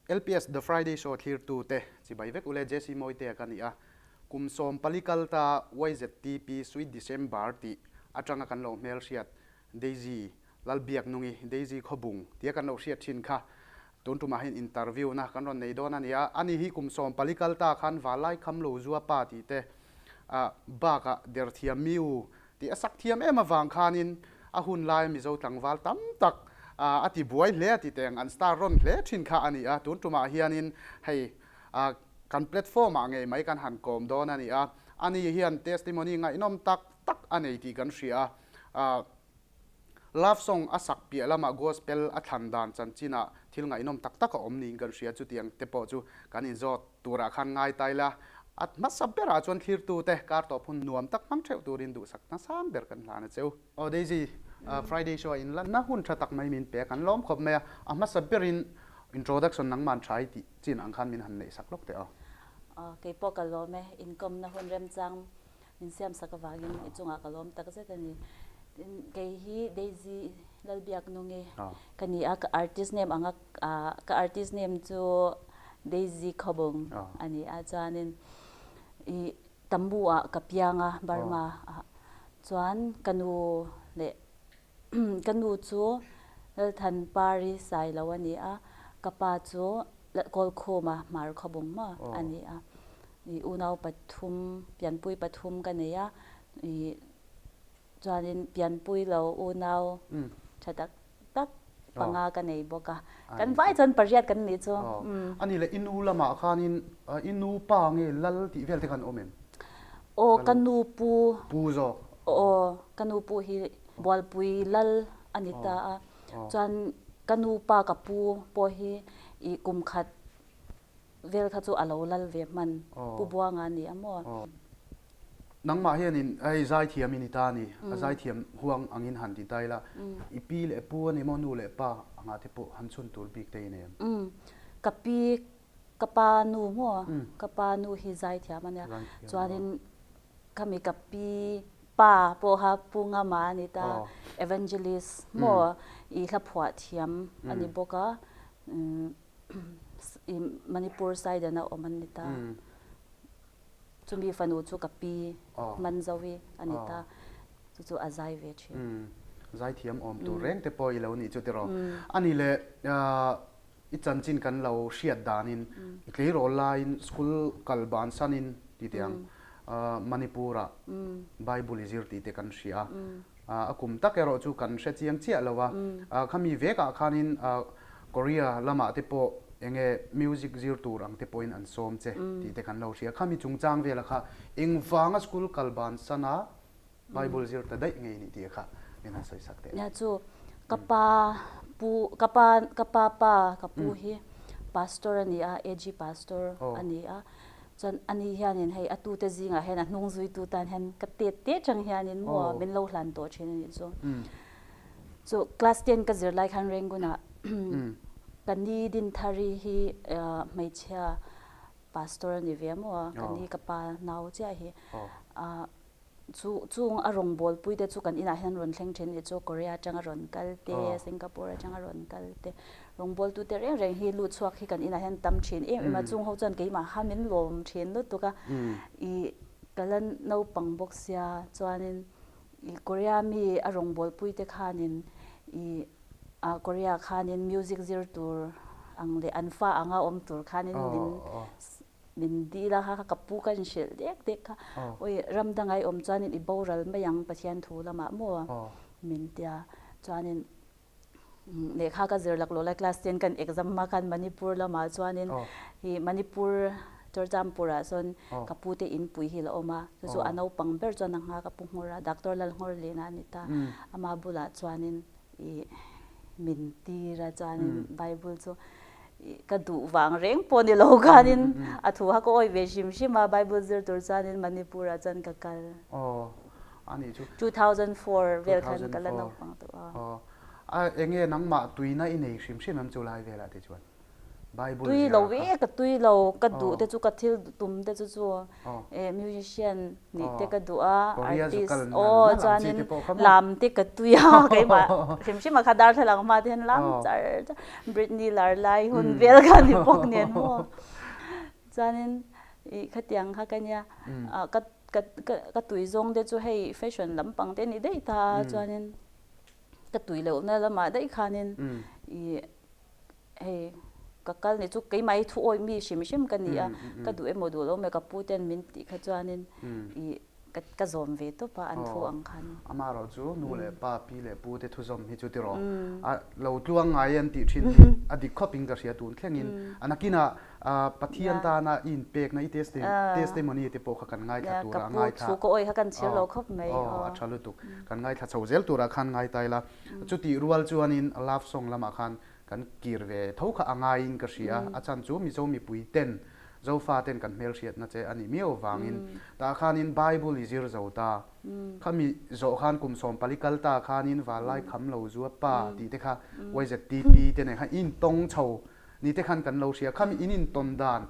LPS The Friday Show thlirtute chibai vek ule JC Mawitea ka ni a, kum 14 kal ta YZTP Sweet December tih atanga kan lo hmelhriat Daisy Lalbiaknungi, Daisy Khawbung tia kan lo hriat thin kha tun tumah hian interview na kan rawn nei dawn a ni a, ani hi kum 14 kal ta khan Valai Khamlo Zua Pa tih te bakah Derthiam Miu tih a sak thiam em avang khanin a hun laia Mizo tlangval tam tak a ti buai hle a ti teng an star rawn hle thin kha a ni a, tun tumah hianin hei kan platform ah ngei mai kan han kawm dawn a ni a, ani hian testimony ngaihnawm tak tak a nei tih kan hria a. Love song a sak piah lamah gospel a thlan dan chanchinah thil ngaihnawm tak tak a awm niin kan hria, chutiang te pawh chu kan inzawt turah khan ngai ta ila, a hmasa berah chuan thlirtute kar tawp hun nuam tak hmang theuh turin duhsak hmasang ber kan hlan a cheu. Aw Daisy, Friday show a inlanna hun tha tak mai min pek an lawm khawp mai a, a hmasa berin introduction nangman tha i tih chin ang khan min han neih sak lawk teh aw. Aw, keipawh ka lawm e, inkawmna hun remchang Min siamsak avangin i chungah ka lawm tak zet a ni. Tin, kei hi Daisy Lalbiaknungi ka ni a, ka artist name anga ka artist name chu Daisy Khawbung a ni a, chuanin i Tambu ah ka piang a, Burma ah. Chuan ka nu leh ka nu chu Lalthanpari Sailo a ni a, ka pa chu Kawlkhuma Hmar Khawbung maw a ni a. I unau pathum, pianpui pathum ka nei a, i chuanin pianpui lo unau tha tak tak panga ka nei bawk a. Kan vai chuan pariat kan nih chu. A ni le, i nu lamah khanin i nu pa nge lal tih vel te khan awm em? Aw, ka nu pu. Pu zawk. Aw, ka nu pu hi Bualpui lal a ni ta a. Chuan ka nu pa ka pu pawh hi i kum khat Vel kha chu a lo lal ve hman Pu Buanga a ni a maw? Nangmah hianin hei zaithiam i ni ta a ni, a zaithiam huang angin han ti ta ila, i pi leh pu a ni maw, nu leh pa angah te pawh han chhun tur bik te i nei em? Ka pi, ka pa nu maw, ka pa nu hi zaithiam a nia, chuanin khami ka pi pa pawh kha Pu Ngama a ni ta, Evangelist maw, i hla phuah thiam a ni bawk a. Manipur side an a awm an ni ta. Chumi fanu chu ka pi Manzovi a ni ta. Chu chu a zai ve thin. Zai thiam awm tur reng te pawh i lo nih chu tiraw. A ni le i chanchin kan lo hriat danin i tleirawl laiin school kal bansanin ti teh ang Manipur-ah Bible i zir tih te kan hria a. A kum tak erawh chu kan hre chiang chiah lo a, khami vekah khanin Korea lamah te pawh eng nge music zir tur ang te pawhin an sawm che tih te kan lo hria. Khami chungchang vela kha engvanga school kal bansana Bible zir ta daih ngei nih tih kha min han sawi sak teh. Nia chu ka pa pu ka pa ka pa pa ka pu hi pastor a ni a, AG pastor a ni a. Chuan ani hianin hei a tute zingah hian a hnung zuitu tan hian ka tet te chang hianin maw min lo hlan tawh thin a nih chu. Chu class ten ka zir lai khan Rangoon-ah ka ni Dinthari hi hmeichhia pastor a ni ve maw ka ni ka pa nau chiah hi. Chu chung a rawngbâwl pui te chu kan inah hian rawn thleng ṭhin nih chu Korea aṭanga rawn kal te, Singapore aṭanga rawn kal te, rawngbâwltu te reng reng hi lut chhuak hi kan inah hian tam ṭhin em em a, chung ho chuan keimah kha min lawm ṭhin lutuk a, ih ka la naupang bawk sia chuanin ih Korea mi a rawngbâwl pui te khanin ih ah Korea khanin music zir tur ang leh an fa anga awm tur khanin min Min dil a, kha ka pu ka inhrilh dek dek kha, awi ram danga i awm chuanin i boral mai ang Pathian thu lamah maw min tia. Chuanin lehkha ka zir laklawh lai class ten kan exam hma khan Manipur lamah chuanin hi Manipur Churchampur ah sawn ka pu te inpui hi la awm a, chu chu a naupang ber chuan a nghak a pu nghawr a, Doctor Lalnghawrlena a ni ta. Ama bulah chuanin i min tir a chuanin Bible chu ka duh vang reng pawh ni lo khanin a thu kha ka awih ve hrim hrim a Bible zir tur chuanin Manipur ah chuan ka kal. Aw a nih chu. 2004 vel khan ka la naupang tawh a. Aw a enge nangmah tuina i nei hrim hrim em chu lai velah te chuan? Bible Tui zir lo kha. e, ka tui lo, ka duh Aw. te chu ka thil tum te chu chu Aw. eh musician nih te Aw. ka duh a, Korea zu artist kal nal aw nal ang chi chuanin te pawh kha maw? lam te ka tui a keimah hrim hrim a kha darthlalang hma te hian lam Aw. char char Britney lar lai hun vel kha ni bawk nen maw. Chuanin ih khatiang kha ka nia ah ka ka ka tui zawng te chu hei fashion lampang te a ni daih ta a chuanin ka tui lohna lamah daih khanin ih hei ka kal ni chu keimah hi thu awih mi hrim hrim ka ni a ka duh emaw duh lo emaw ka pu ten min tih kha chuanin ih ka ka zawm ve tawp a an thu ang khan. Amaherawh chu nu leh pa pi leh pu te thuzawm hi chu tiraw a lo tluang ngai an tih thin hi a dik khawp in ka hria tun thlengin a nakinah Pathian tana i inpekna i testimony te pawh kha kan ngaithla tura ka pu thu ka awih kha kan chhir lo khawp mai. Aw a tha lutuk kan ngaithla chho zel turah khan ngai ta ila chutih rual chuanin love song lamah khan Kan kir ve tho kha a ngaiin ka hria a, a chhan chu Mizo mipui ten, Zofa ten kan hmelhriatna che a nih miau avangin tah khanin Bible i zir zo ta. Khami zawh khan kum 14 kal ta khanin Vanlai kham lo zua pa tih te kha YZTP te nen khan i intawng chho ni te khan kan lo hria. Khami in intawn dan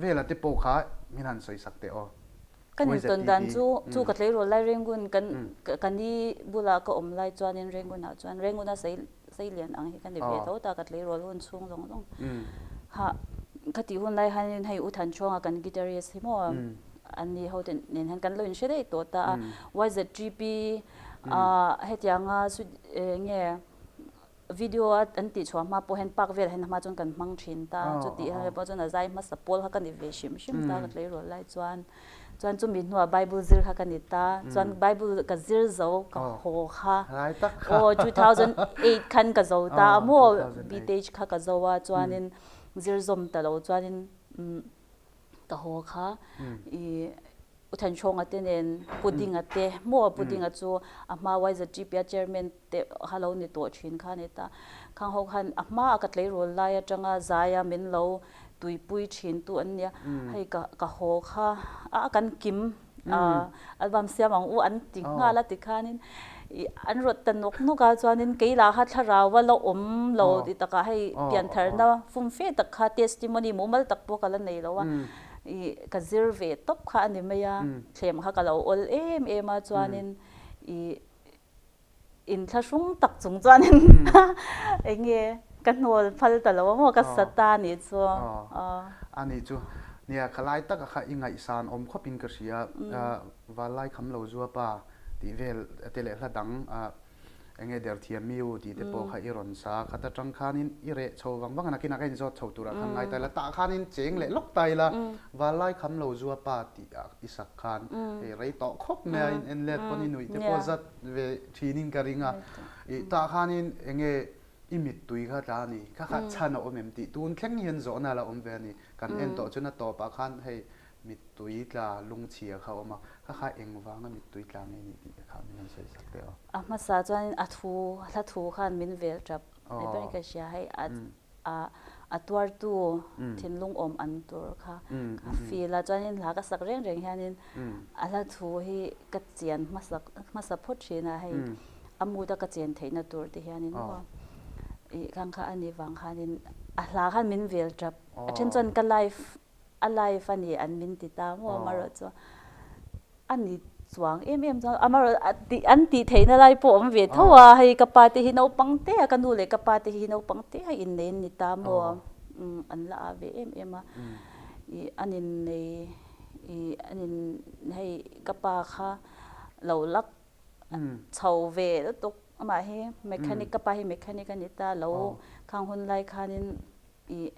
vela te pawh kha min han sawi sak teh aw. Kan intawn dan chu chu ka tleirawl lai Rangoon kan ka ni bulah ka awm lai chuanin Rangoon ah chuan Rangoon a sei sei lian ang hi ka ni ve tho ta ka tleirawl hun chhung zawng zawng ha ka tih hun lai hianin hei U Thanchhuanga kan guitarist hi maw an ni ho te nen hian kan lo inhre daih tawh ta a YZGP ah hetianga nge Video a an tih chhuah hma pawh hian park velah hian a hma chuan kan hmang thin ta, chutih hlan pawh chuan a zai hmasa pawl kha ka ni ve hrim hrim ta ka tleirawl lai chuan. Chuan chumi hnuah Bible zir kha ka ni ta, chuan Bible ka zir zo ka haw kha aw 2008 khan ka zo ta a maw BTech kha ka zo a chuanin zir zawm ta lo chuanin ka haw kha i U Thanchhawnga te nen Pudinga te maw Pudinga chu a hma YZGP a chairman te kha lo ni tawh thin kha a ni ta. Khang ho khan a hma a ka tleirawl lai atanga zaia min lo tuipui thin tu an nia. Hei ka ka haw kha a kan kim album siam ang u an ti nghal a tikhanin ih an rawt ta nawk nawk a chuanin kei lah kha thlarau a la awm lo ti takah hei piantharna fumfe tak kha testimony mumal tak pawh ka la nei lo a ih ka zir ve tawp kha a ni mai a thlem kha ka lo awl em em a chuanin ih Inthlahrung tak chung chuanin eng nge ka hnawl phal ta lo a maw ka sa ta a nih chu. A nih chu. Nia, khalai taka kha i ngaihsan awm khawpin ka hria. Vallai kham lo zua pa tih vel te leh hla dang eng nge der thiam mi u tih te pawh kha i rawn sa a. Khat atang khanin i reh chho vang vang a, nakinah ka inzawt chho turah khan ngai ta ila, tah khanin cheng leh lawk ta ila, Vallai kham lo zua pa tih i sak khan hei rei tawh khawp mai a, in en let pawn i nuih te pawh zat ve thinin ka ring a, ih tah khanin eng nge i mittui kha tla a ni, kha kha chhan a awm em tih tun thleng hian zawhna a la awm ve a ni, kan en tawh chuan a tawpah khan hei mittui tla lungchhia kha a awm a, kha kha eng vanga mittui tla nge ni tih te kha min han sawi sak teh aw. A hmasa chuanin a thu, hla thu khan min vel tap ni berin ka hria, hei a a a tuartu thinlung awm an tur kha ka feel a chuanin hla ka sak reng reng hianin a hla thu hi ka chian hmasa hmasa phawt thin a hei a mood a ka chen theihna tur te hianin maw ih khang kha a nih vang khanin a hla khan min vel tap a then chuan ka life a life a ni an min ti ta maw amaherawh chu A ni chuang em em chuan amaherawh a tih an tih theihna lai pawh awm ve tho a, hei ka pa te hi naupang te a, ka nu leh ka pa te hi naupang te a innei an ni ta maw an la ah ve em em a, ih an innei ih an in hei ka pa kha lo lak chho ve lutuk amah hi mechanic ka pa hi mechanic a ni ta lo khang hun lai khanin Ih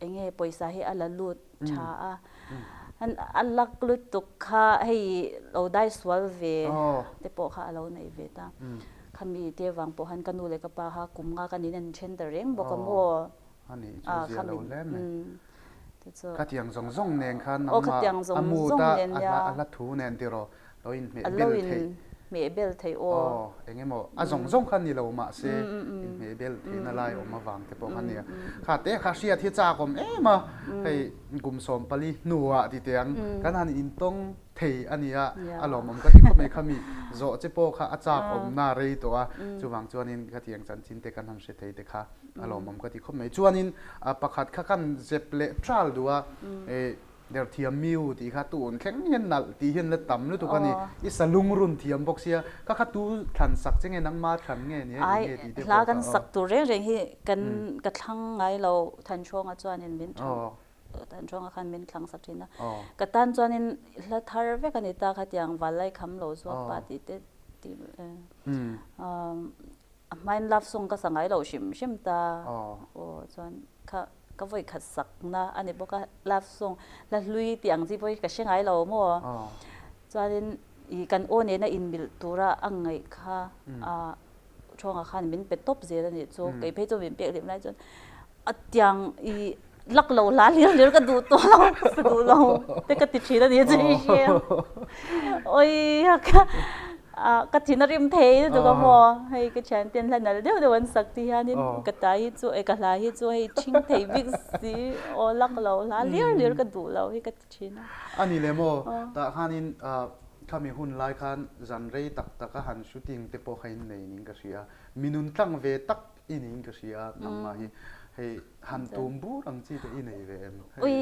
eng nge pawisa hi a la lut tha a, a lak lutuk kha hei lo dai sual ve te pawh kha a lo nei ve ta. Khami te vang pawh khan ka nu leh ka pa kha kum nga kan in an then ta reng bawk a maw. A nih chu zia lo hle mai. Khatiang zawng zawng nen khan nangmah a mood a a hla thu nen tiraw lo inhmeh bel theih. hmeh bel theih aw. Aw, eng emaw a zawng zawng kha ni lo mahse inhmeh bel theihna lai awm avang te pawh kha nia. Kha te kha hriat hi chak awm em a, hei kum 14 hnuah ti teh ang kan han intawng thei a nia, a lawmawm ka ti khawp mai kha mi zawh che pawh kha a chak awmna rei tawh a, chuvang chuanin khatiang chanchin te kan han hre thei te kha a lawmawm ka ti khawp mai. Chuanin pakhat kha kan zep leh tral duh a, Derthiam miu tih kha tun thleng hian nalh tih hian la tam lutuk a ni. I sa lungrun thiam bawk sia, ka kha tu thlan sak che nge nangma thlan nge ni a Ai, eng nge tih te hla pawh kha kan aw. sak tur reng reng hi kan ka thlang ngai lo Thanhrawnga chuanin min thlang Aw. Thanhrawnga khan min thlang sak thin a. Aw. Ka tan chuanin hla thar vek a ni ta khatiang Valai kham lo zuak pa Aw. tih te tih A hmain love song ka sa ngai lo hrim hrim ta. Aw chuan kha ka vawi khat sakna a ni bawk a, love song hla hlui tih ang chi pawh hi ka hre ngai lo maw. Chuanin ih kan aw nena inmilh tura a ngaih kha ah Ṭhawnga khan min pe tawp zel a nih chu. Kei phei chu min pek lem lai chuan a tiang ih Lak lo hla hlir hlir ka duh tawh lo, ka sa duh lo te ka ti thin a ni chu i hria. Oi ka ka thin a rim thei lutuk a maw, hei ka thian ten hla nal deuh deuh an sak ti hianin ka ta hi chu ka hla hi chu hei thing thei bik si aw lak lo hla hlir hlir ka duh lo hi ka ti thin a. A ni le maw, tah khanin khami hun lai khan zan rei tak taka han shooting te pawh kha in nei niin ka hria, mi nun tlang ve tak I niin ka hria nangmah hi hei han tum bur ang chi te i nei ve em? Ui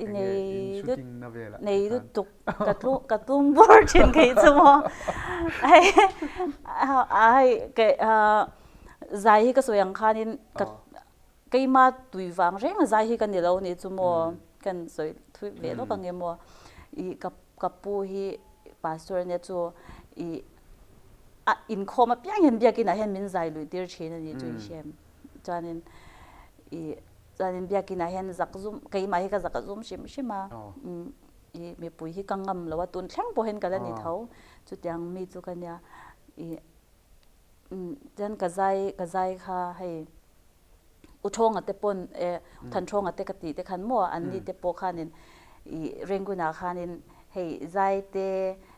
i nei shooting na velah nei lutuk ka tlu ka tum bur thin kei chu maw hei hei ke zai hi ka sawi ang khanin ka keima tui vang reng a zai hi ka ni lo ni chu maw kan sawi thui ve lawk ang em maw i ka ka pu hi pastor ania chu i a inkhawm apiang hian biakinah hian min zai luih tir thin a ni chu i hriam chuanin i chuanin biakinah hian zak zum keimah hi ka zak a zum hrim hrim a i mipui hi ka ngam lo a tun thleng pawh hian ka la ni tho chutiang mi chu ka nia i chuan ka zai ka zai kha hei U Thawnga te pawn eh Than Thawnga te ka tih te khan maw an ni te pawh khanin ih Rangoon-ah khanin hei zai te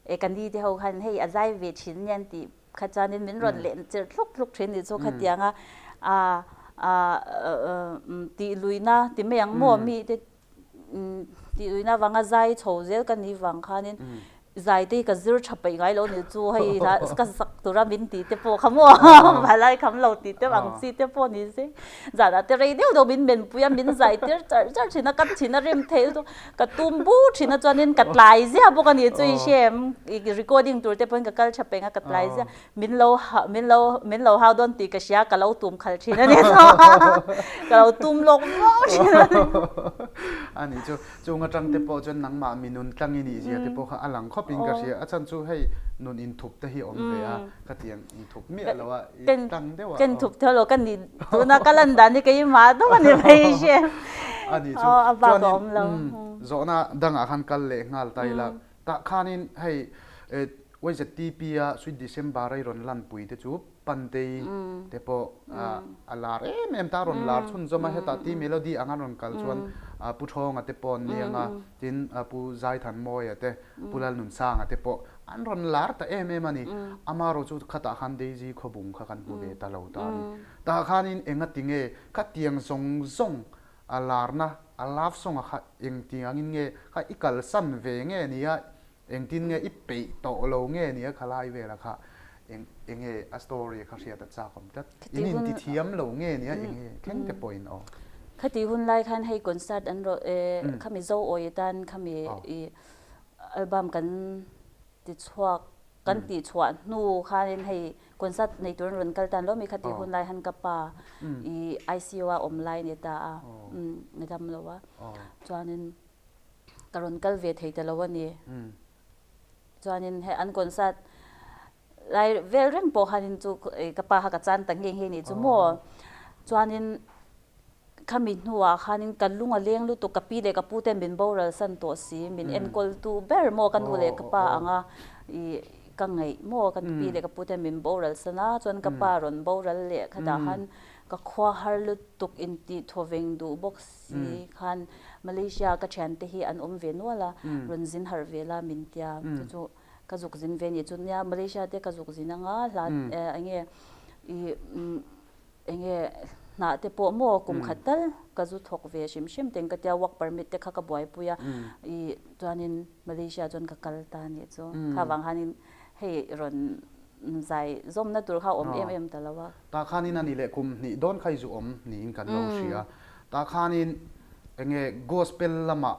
eh ka ni te ho khan hei a zai ve thin nia an tih kha chuanin min rawn leh chirh thluk thluk thin nih chu khatianga ah ah tih luihna ti mai ang maw mi te Tih luihna avanga zai chho zel ka nih vang khanin zai te hi ka zir tha peih ngai lo ni chu hei ka sak tura min tih te pawh kha maw valai kham lo tih te ang chi te pawh ni se zanah te rei deuh deuh min men pui a min zai tir char char thin a ka thin a rim thei lutuk ka tum bur thin a chuanin ka tlai ziah bawk a ni chu i hre em recording tur te pawhin ka kal tha peng a ka tlai ziah Min lo min lo min lo hau dawn tih ka hria, ka lo tum khalh thin a ni ka lo tum lawk viau thin a ni. A nih chu, chung atang te pawh chuan nangmah mi nun tlang i nih zia te pawh kha a lang khawp in ka hria. A chhan chu hei nun inthup te hi awm ve a, ka tiang inthup miah lo a, i tlang deuh a. Ka inthup theuh lo, ka nih tuna ka lan dan hi keimah deuh a ni mai i hria. A nih chu, a bak a awm lo. Zawhna dangah khan kal leh nghal ta ila, tah khanin hei YZTP a Sweet December a i rawn lanpui te chu Pantei te pawh a lar em em ta, a rawn lar chhunzawm a, hetah T Melody anga rawn kal chuan Pu Thawnga te pawh an ni ang a, tin Pu Zaithanmawia te, Pu Lalnunsanga te pawh an rawn lar ta em em a ni. Amaherawh chu khatah khan Daisy Khawbung kha kan hmu ve ta lo ta a ni. Tah khanin engati nge khatiang zawng zawng a larna, a love song a kha engtiang angin nge kha i kalsan ve nge nia Engtin nge i peih tawh lo nge nia khalai vela kha eng enge a story kha hriat a chak awm tlat. In inti thiam lo nge nia enge thleng te pawhin aw. Khati hun lai khan hei concert an rawh e khami zo awi atan khami i album kan ti chhuak kan tih chhuah hnu khanin hei concert nei turin rawn kal tan lo mi khati hun lai han ka pa i ICU a awm lai ni ta a i dam lo a chuanin ka rawn kal ve thei ta lo a ni. Chuanin hei an concert lai vel reng pawh khanin chu ka pa kha ka chan ta nghe nghe nih chu maw. Chuanin khami hnuah khanin ka lung a leng lutuk ka pi leh ka pu ten min boral san tawh si, min enkawl tu ber maw ka nu leh ka pa anga ih ka ngaih maw ka pi leh ka pu ten min boral san a, chuan ka pa rawn boral leh khatah khan ka khua har lutuk intih thawveng duh bawk si. Si khan Malaysia ka thiante hi an awm ve nual a, rawn zin harh ve la min tia, chu chu ka zuk zin ve nih chu nia Malaysia te ka zuk zin anga hla eng nge ih eng nge hnah te pawh maw kum khat tal ka zu thawk ve hrim hrim teng ka tia work permit te kha ka buaipui a ih chuanin Malaysia chuan ka kal ta nih chu kha vang khanin hei rawn zai zawmna tur kha a awm em em ta lo a. Tah khanin a nih leh kum hnih dawn kha i zu awm niin kan lo hria. Tah khanin eng nge gospel lamah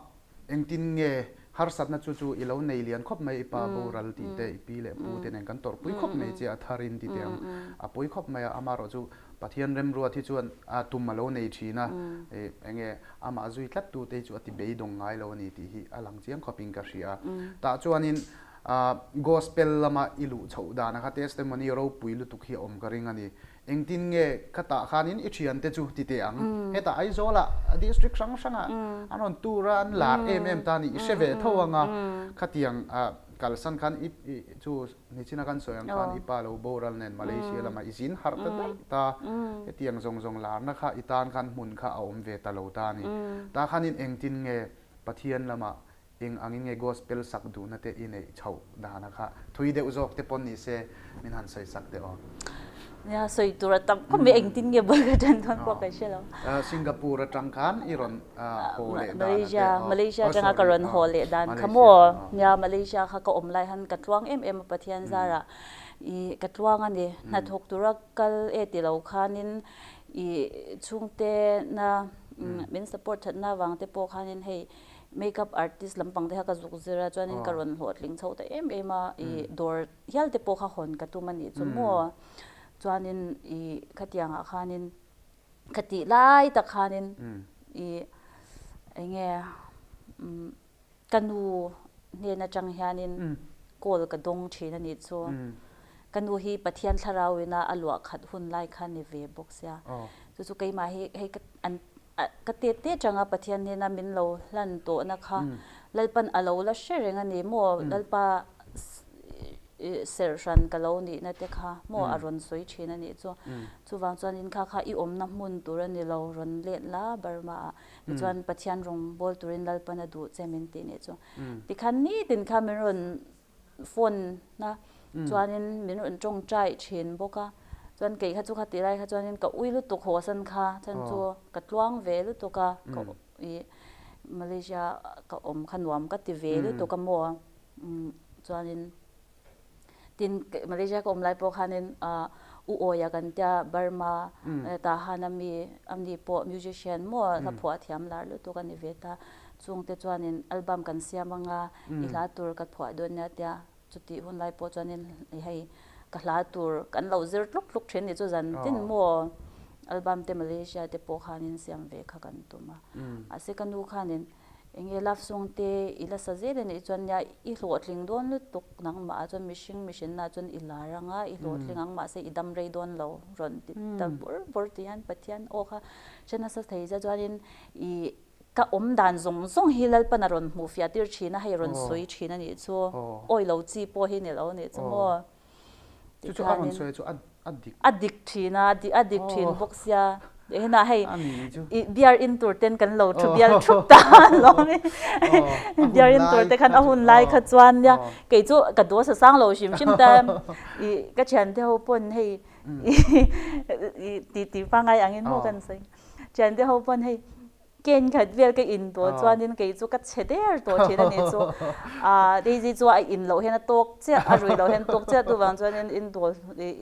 Engtin nge harsatna chu chu i lo nei lian khawp mai i pa boral tih te i pi leh pu te nen kan tawrhpui khawp mai che a tharin ti teh ang a pawi khawp mai a amaherawh chu Pathian remruat hi chuan a tum a lo nei thin a ih enge amah zui tlat tu te hi chu a ti beidawng ngai lo a ni tih hi a lang chiang khawpin ka hria a tah chuanin ah gospel lama i luh chhoh dan a kha testimony ropui lutuk hi a awm ka ring a ni. Engtin nge ka tah khanin i thiante chu ti teh ang. Hetah Aizawlah district hrang hrangah an rawn tur a, an lar em em ta a ni. I hre ve tho ang a, khatiang kalsan khan i chu nichina kan sawi ang khan i pa lo boral nen Malaysia lamah i zin harh ta daih ta. Hetiang zawng zawng larna kha i tan khan hmun kha a awm ve ta lo ta a ni. Tah khanin engtin nge Pathian lamah Eng angin nge gospel sak duhna te i neih chhoh dana kha thui deuh zawk te pawn ni se min han sawi sak teh aw. Nia sawi tur a tam khawp mai engtin nge bul ka tan dawn pawh ka hre lo. Singapore atang khan i rawn haw leh dan a te Malaysia Malaysia atanga ka rawn haw leh dan kha maw nia Malaysia kha ka awm lai han ka tluang em em a Pathian zarah i ka tluang a ni hnathawk tura kal e ti lo khanin i chhungte na min support thatna vang te pawh khanin hei Makeup artist lampang te kha ka zuk zir a chuanin ka rawn hlawhtling chho ta em em a ih dawr hial te pawh kha hawn ka tum a nih chu maw chuanin ih khatiangah khanin ka tih lai tak khanin ih eng nge umm ka nu hnen atang hianin call ka dawng thin a nih chu ka nu hi Pathian thlarau ina a luah khat hun lai kha ni ve bawk sia chu chu keimah hi hei ka an Ka tet te changa Pathian hnena min lo hlan tawhna kha Lalpan a lo la hre reng a ni maw? Lalpa serhhran ka lo nihna te kha maw a rawn sawi thin a nih chu. Chuvang chuanin kha kha i awmna hmun tur a ni lo, rawn let la Burma ah. Tichuan Pathian rawngbâwl turin Lalpan a duh che min tih nih chu. Tikhan nitin kha min rawn phone na chuanin min rawn tawngtai thin bawk a chuan kei kha chu kha tih lai kha chuanin ka ui lutuk haw san kha chhan chu ka tluang ve lutuk a ka ih Malaysia ka awm kha nuam ka ti ve lutuk a maw chuanin tin Malaysia ka awm lai pawh khanin ah u awia kan tia Burma tah han ami ani pawh musician maw hla phuah thiam lar lutuk a ni ve ta. Chungte chuanin album kan siam anga i hla tur ka phuah dawn nia tia chutih hun lai pawh chuanin hei ka hla tur kan lo zir tluk tluk thin ni chu zan tin maw album te Malaysia te pawh khanin siam ve kha kan tum a mahse ka nu khanin enge love song te i la sa zel anih chuan nia i hlawhtling dawn lutuk nangmah ah chuan mihring mihrinna ah chuan i lar anga i hlawhtling ang mahse i dam rei dawn lo rawn ti ta bawrh bawrh tih hian Pathian aw kha hre nasa thei zia chuanin i Ka awm dan zawng zawng hi Lalpan a rawn hmuh fiah tir thin a, hei rawn sawi thin a nih chu. Awi lo chi pawh hi ni lo a nih chu maw? Chu chu a rawn sawi chu a dik. A dik thin a, a dik thin bawk sia. Hena hei i beer in tur ten kan lo thu bial thup ta alawm i. Beer in tur te khan a hun lai kha chuan nia kei chu ka dose sang lo hrim hrim ta i ka thiante ho pawn hei i ti ti pangai angin maw kan sawi. Thiante ho pawn hei ken khat vel ka in tawh chuanin kei chu ka chhe der tawh thin a nih chu. Aaa Daisy chu a in loh hian a tawk chiah a rui loh hian a tawk chiah chuvang chuanin in dawl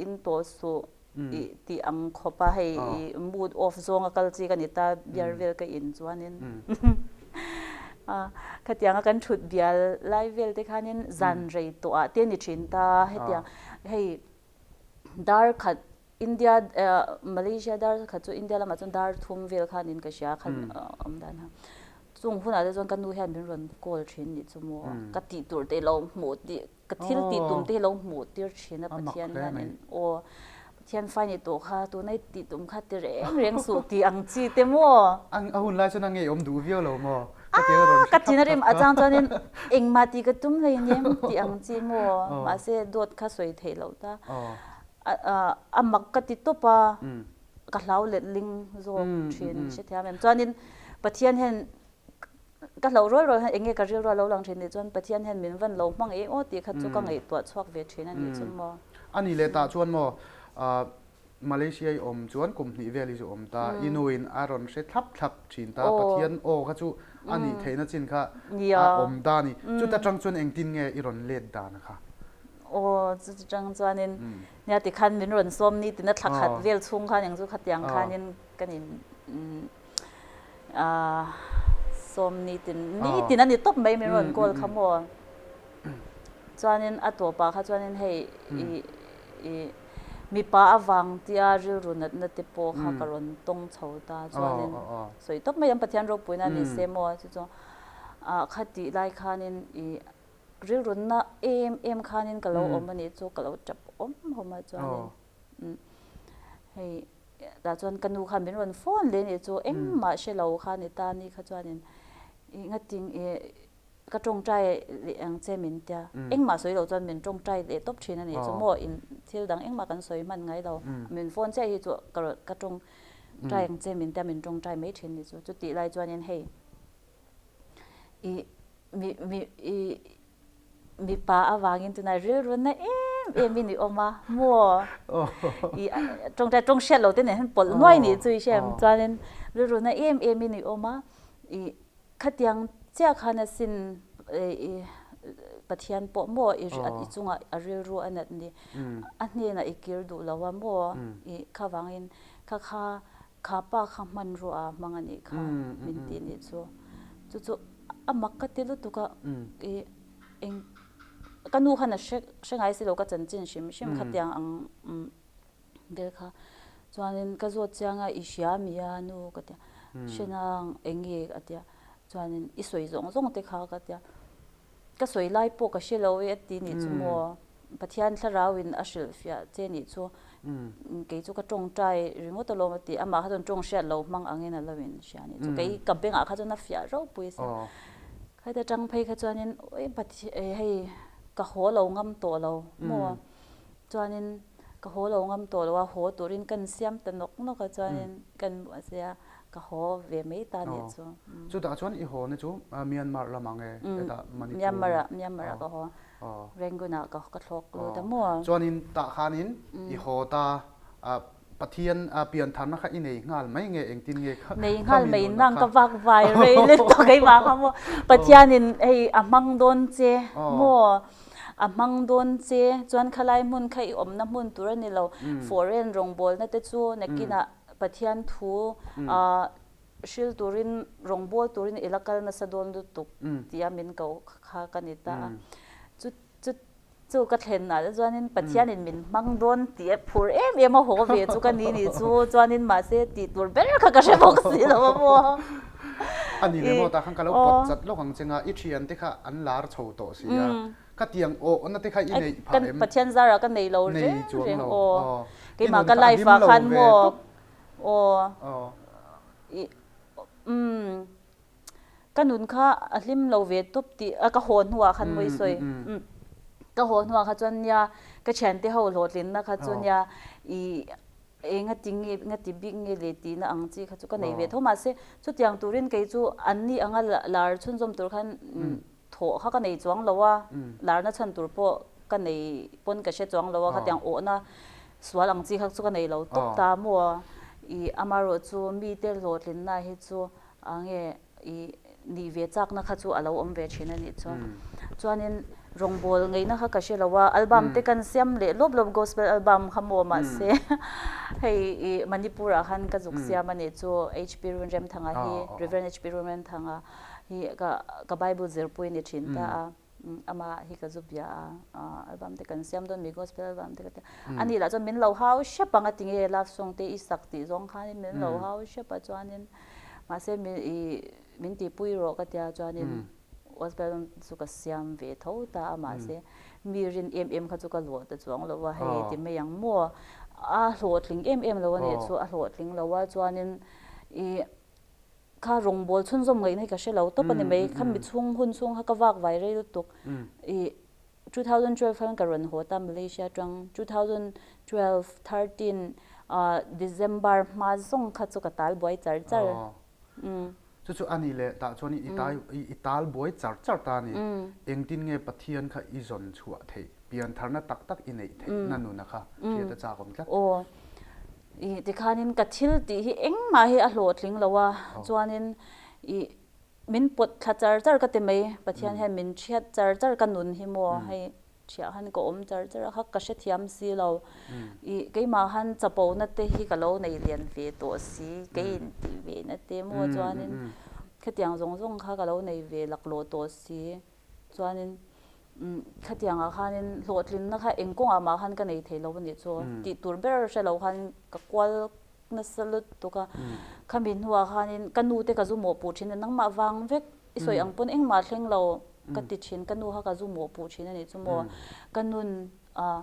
in tawh suh ih tih ang khawp a hei ih mood off zawng a kal chi ka ni ta beer vel ka in chuanin a khatianga kan thut bial lai vel te khanin zan rei tawh ah te ni thin ta hetiang hei dar khat India Malaysia dar khat chu India lamah chuan dar thum vel khan in ka hria khan awm dan ha. Chung hunah te chuan ka nu hian min rawn call thin nih chu maw ka tih tur te lo hmuh tih ka thil tih tum te hi lo hmuh tir thin a Pathian hian in aw Pathian fai ni tawh kha tuna i tih tum kha ti reng reng suh tih ang chi te maw. A hun lai chuan a ngeiawm duh viau lo maw? Ka tin a rim a chang chuanin engmah tih ka tum hleinem tih ang chi maw mahse dawt kha sawi theih loh ta. A mak ka ti tawp a, ka hlau let ling zawk thin hrethiam em. Chuanin Pathian hian ka hlauh rual rual hian eng nge ka rilru a lo lang thin tih chuan Pathian hian min van lo hmang eng aw tih kha chu ka ngaihtuah chhuak ve thin a nih chu maw. A nih leh tah chuan maw Malaysia i awm chuan kum hnih vel hi chu awm ta, i nuin a rawn hre thlap thlap thin ta, Pathian aw kha chu a nih theihna chin kha a awm ta a ni. Chuta tang chuan engtin nge i rawn let dan kha? Aw, chuta tang chuanin nia tikhan min rawn sawm ni tina thla khat vel chhung khan eng chu khatiang khanin kan in sawm ni tin ni tin a ni tawp mai min rawn call kha maw. Chuanin a tawpah kha chuanin hei i i mipa avang tia rilru natna te pawh kha ka rawn tawng chho ta chuanin sawi tawp mai ang Pathian ropuina a ni se maw chu chu ah kha tih lai khanin i rilru na em em khanin ka lo awm a nih chu ka lo tap awm hawm a chuanin hei tah chuan ka nu khan min rawn phone leh a nih chu engmah hre lo kha a ni ta ni kha chuanin i ngating i Ka tawngtai leh ang che min tia. Engmah sawi loh chuan min tawngtai leh tawp thin a nih chu maw in thil dang engmah kan sawi hman ngai lo. Min phone chiah hi chu ka rawn ka tawngtai ang che min tia min tawngtai mai thin a nih chu. Chutih lai chuanin hei i mi mi i mipa avangin tunah rilru na em em in i awm a maw i tawngtai tawng hriat loh te nen hian pawlh nuai nih chu i hriat chuanin rilru na em em in i awm a i Khatiang chiah khan asin i Pathian pawh maw i chungah a rilru a nat ni. A hnenah i kir duh lo a maw i kha vangin kha kha kha pa kha hmanrua a hmang a nih kha min tih nih chu. Chu chu a mak ka ti lutuk a i eng ka nu khan a hre hre ngai si lo ka chanchin hrim hrim khatiang ang Vel kha chuanin ka zawt chiang a i hria mi a nu ka tia hrenang eng nge a tia chuanin i sawi zawng zawng te kha ka tia ka sawi lai pawh ka hre lo e a ti nih chu maw Pathian thlarau in a hrilh fiah che nih chu kei chu ka tawngtai ringawt alawm a ti amah kha chuan tawng hriat lo hmang angin a lo in hria nih chu kei ka bengah kha chuan a fiah ropui a sia khaita tang phei kha chuanin awi Pathian hei ka haw lo ngam tawh lo maw Chuanin ka haw lo ngam tawh lo a, haw turin kan siam ta nawk nawk a, chuanin kan sia ka haw ve mai ta nih chu. Chutah chuan i haw na chu Myanmar lamah nge hetah Manipur? Myanmar ah, Myanmar ah ka haw. Rangoon ah ka thlawk lut a maw. Chuanin tah khanin i haw ta Pathian piantharna kha i nei nghal mai nge engtin nge kha Nei nghal mai nang ka vak vai rei let tawh keimah kha maw Pathianin hei a hmang dawn che maw a hmang dawn che chuan khalai hmun kha i awmna hmun tur a ni lo foreign rawngbawlna te chu nakinah Pathian thu hril turin rawngbâwl turin i la kal nasa dawn lutuk tia min ko kha ka ni ta a chu chu Chu ka thlen ah te chuanin Pathianin min hmang dawn tih a phur em em a haw ve chu ka ni nih chu chuanin mahse tih tur ber kha ka hre bawk si lo a maw. A ni le maw tah khan ka lo pawt chat lawk ang che nga i thian te kha an lar chho tawh si a ka tiang awhna te kha i neih phah em? Pathian zarah ka nei lo reng reng aw keimah ka life ah khan maw aw i umm. Ka nun kha a hlim lo ve tawp tih a ka haw hnuah khan mawi sawi. Ka haw hnuah kha chuan nia ka thiante ho hlawhtlinna kha chu nia i enga ti nge enga ti bik nge le tihna ang chi kha chu ka nei ve tho. Mahse chutiang turin kei chu anni anga lar chhunzawm tur khan thawh kha ka nei chuang lo a, larna chhan tur pawh ka nei pawn ka hre chuang lo a, khatiang awhna sual ang chi kha chu ka nei lo tawp ta maw. I amaherawhchu mite hlawhtlinna hi chu A nge i nih ve chakna kha chu a lo awm ve thin a nih chuan. Chuanin rawngbawl ngeihna kha ka hre lo a, album te kan siam leh lawp lawp gospel album kha maw mahse hei i Manipur ah khan ka zuk siam a nih chu HP Runremthanga hi Rev HP Runremthanga hi ka ka bible zirpui a ni thin ta a. Amah hi ka zu bia a, album te kan siam dawn mi gospel album te ka ti a. Ani lah chuan min lo hau hrep ang a ti nge love song te i sak tih zawng khanin min lo hau hrep a chuanin mahse mi i min tihpui rawh ka tia chuanin gospel album chu ka siam ve tho ta a mahse mi rin em em kha chu ka luah ta chuang lo a hei ti mai ang maw a hlawhtling em em lo a nih chu a hlawhtling lo a chuanin i Kha rawngbâwl chhunzawm ngaihna hi ka hre lo tawp a ni mai. Kha mi chhung hun chhung kha ka vak vai rei lutuk. I 2012 khan ka rawn haw ta Malaysia atang 2012, 13 ah December hma zawng kha chu ka tal buai char char. Chu chu a nih leh tah chuan i tai i tal buai char char ta a ni. Engtin nge Pathian kha i zawn chhuah theih, piantharna tak tak i neih theih na nuna kha hriat a chak awm tlat. Aw, i tikhanin ka thil tih hi engmah hi a hlawhtling lo a, chuanin i min pawt thla char char ka ti mai, Pathian hian min thiat char char ka nun hi maw hei Thiah han ka awm char char a, kha ka hrethiam si lo. Ih, keimah han chapona te hi ka lo nei lian ve tawh si, kei in tih ve na te maw chuanin khatiang zawng zawng kha ka lo nei ve laklawh tawh si. Chuanin khatiangah khanin hlawhtlinna kha eng kawngah mah khan ka nei thei lo a nih chu. Tih tur ber hre lo khan ka kual nasa lutuk a. Khami hnuah khanin ka nu te ka zu mawhpuh thin a, nangmah vang vek I sawi ang pawn engmah thleng lo ka ti thin, ka nu kha ka zu mawhpuh thin a nih chu maw. Ka nun ah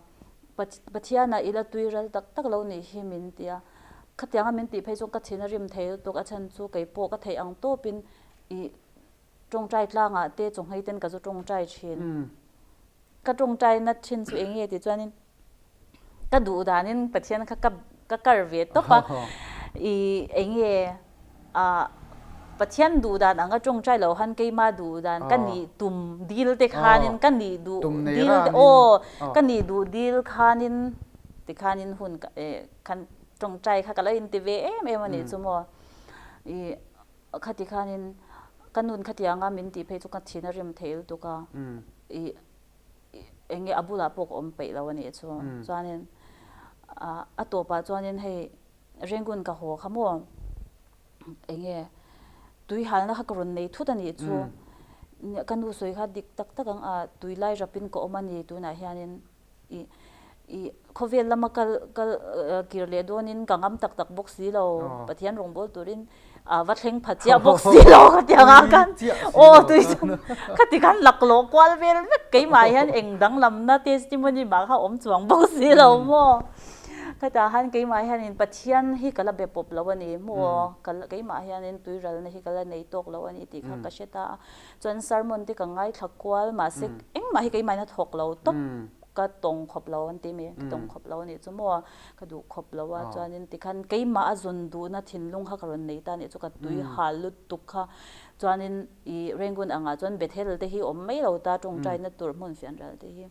Pathianah i la tui ral tak tak lo nih hi min ti a, khatianga min tih phei chuan ka thin a rim thei lutuk, a chhan chu kei pawh ka theih ang tawpin i tawngtai tlangah te chawnghei ten ka zu tawngtai thin. Ka tawngtai na thin chu eng nge tih chuanin ka duh danin Pathian kha ka ka kar ve tawp a, i eng nge ah Pathian duh dan anga tawngtai loh han keima duh dan ka nih tum dil te khanin ka nih duh dil te aw ka nih duh dil khanin tikhanin hun khan tawngtai kha ka lo inti ve em em a nih chu maw i Khati khanin ka nun khatianga min tih phei chu ka thin a rim thei lutuk a, i eng nge a bulah pawh ka awm peih lo a nih chu. Chuanin a tawpah chuanin hei Rangoon ka haw kha maw eng nge tui halna kha ka rawn nei thut a nih chu. Ka nu sawi kha dik tak tak ang a, tui lai rapin ka awm a ni tunah hianin. I i khawvel lama kal kal kir leh dawnin ka ngam tak tak bawk si lo, Pathian rawngbâwl turin a va thleng pha chiah bawk si lo ka ti ang a khan aw tui chuan khati khan laklawh kual vel vek keimah hian eng danglamna testimony mah kha awm chuang bawk si lo maw khatah khan keimah hianin Pathian hi ka la be pawp lo a ni maw ka keimah hianin tuiralna hi ka la nei tawk lo a ni tih kha ka hre ta a. Chuan sermon te ka ngaithla kual mahse engmah hi keimah in a thawk lo tawp ka tawng khawp lo an ti mi ka tawng khawp lo anih chu maw ka duh khawp lo a chuanin tikhan keimah a zawn duhna thinlung kha ka rawn nei ta anih chu ka tui hal lutuk kha chuanin ih Rangoon angah chuan Bethel te hi awm mai lo ta tawngtaina tur hmun fianrial te hi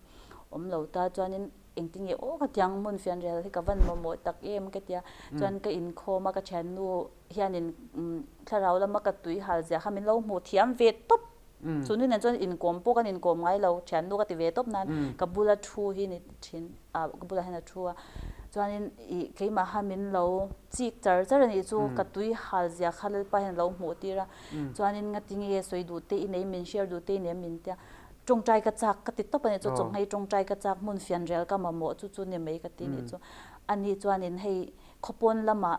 awm lo ta chuanin engtin nge aw ka tiang hmun fianrial hi ka van mamawh tak em ka tia chuan ka inkhawm a ka thiannu hianin thlarau lama ka tui hal zia kha min lo hmuh thiam ve tawp. Chu nu nen chuan inkawm pawh kan inkawm ngai lo, thiannu ka ti ve tawp nan ka bula thu hi ni thin a, ka bulah hian a thu a. Chuanin ih keimah kha min lo chik char char a nih chu ka tui hal zia kha Lalpa hian a lo hmuh tir a. Chuanin ngati nge sawi duh te i nei, min share duh te i nei min tia. Tawngtai ka chak ka ti tawp a nih chu, chawhmei tawngtai ka chak hmun fianrial ka mamawh chu chu ni mai ka ti nih chu. Ani chuanin hei khawpawn lamah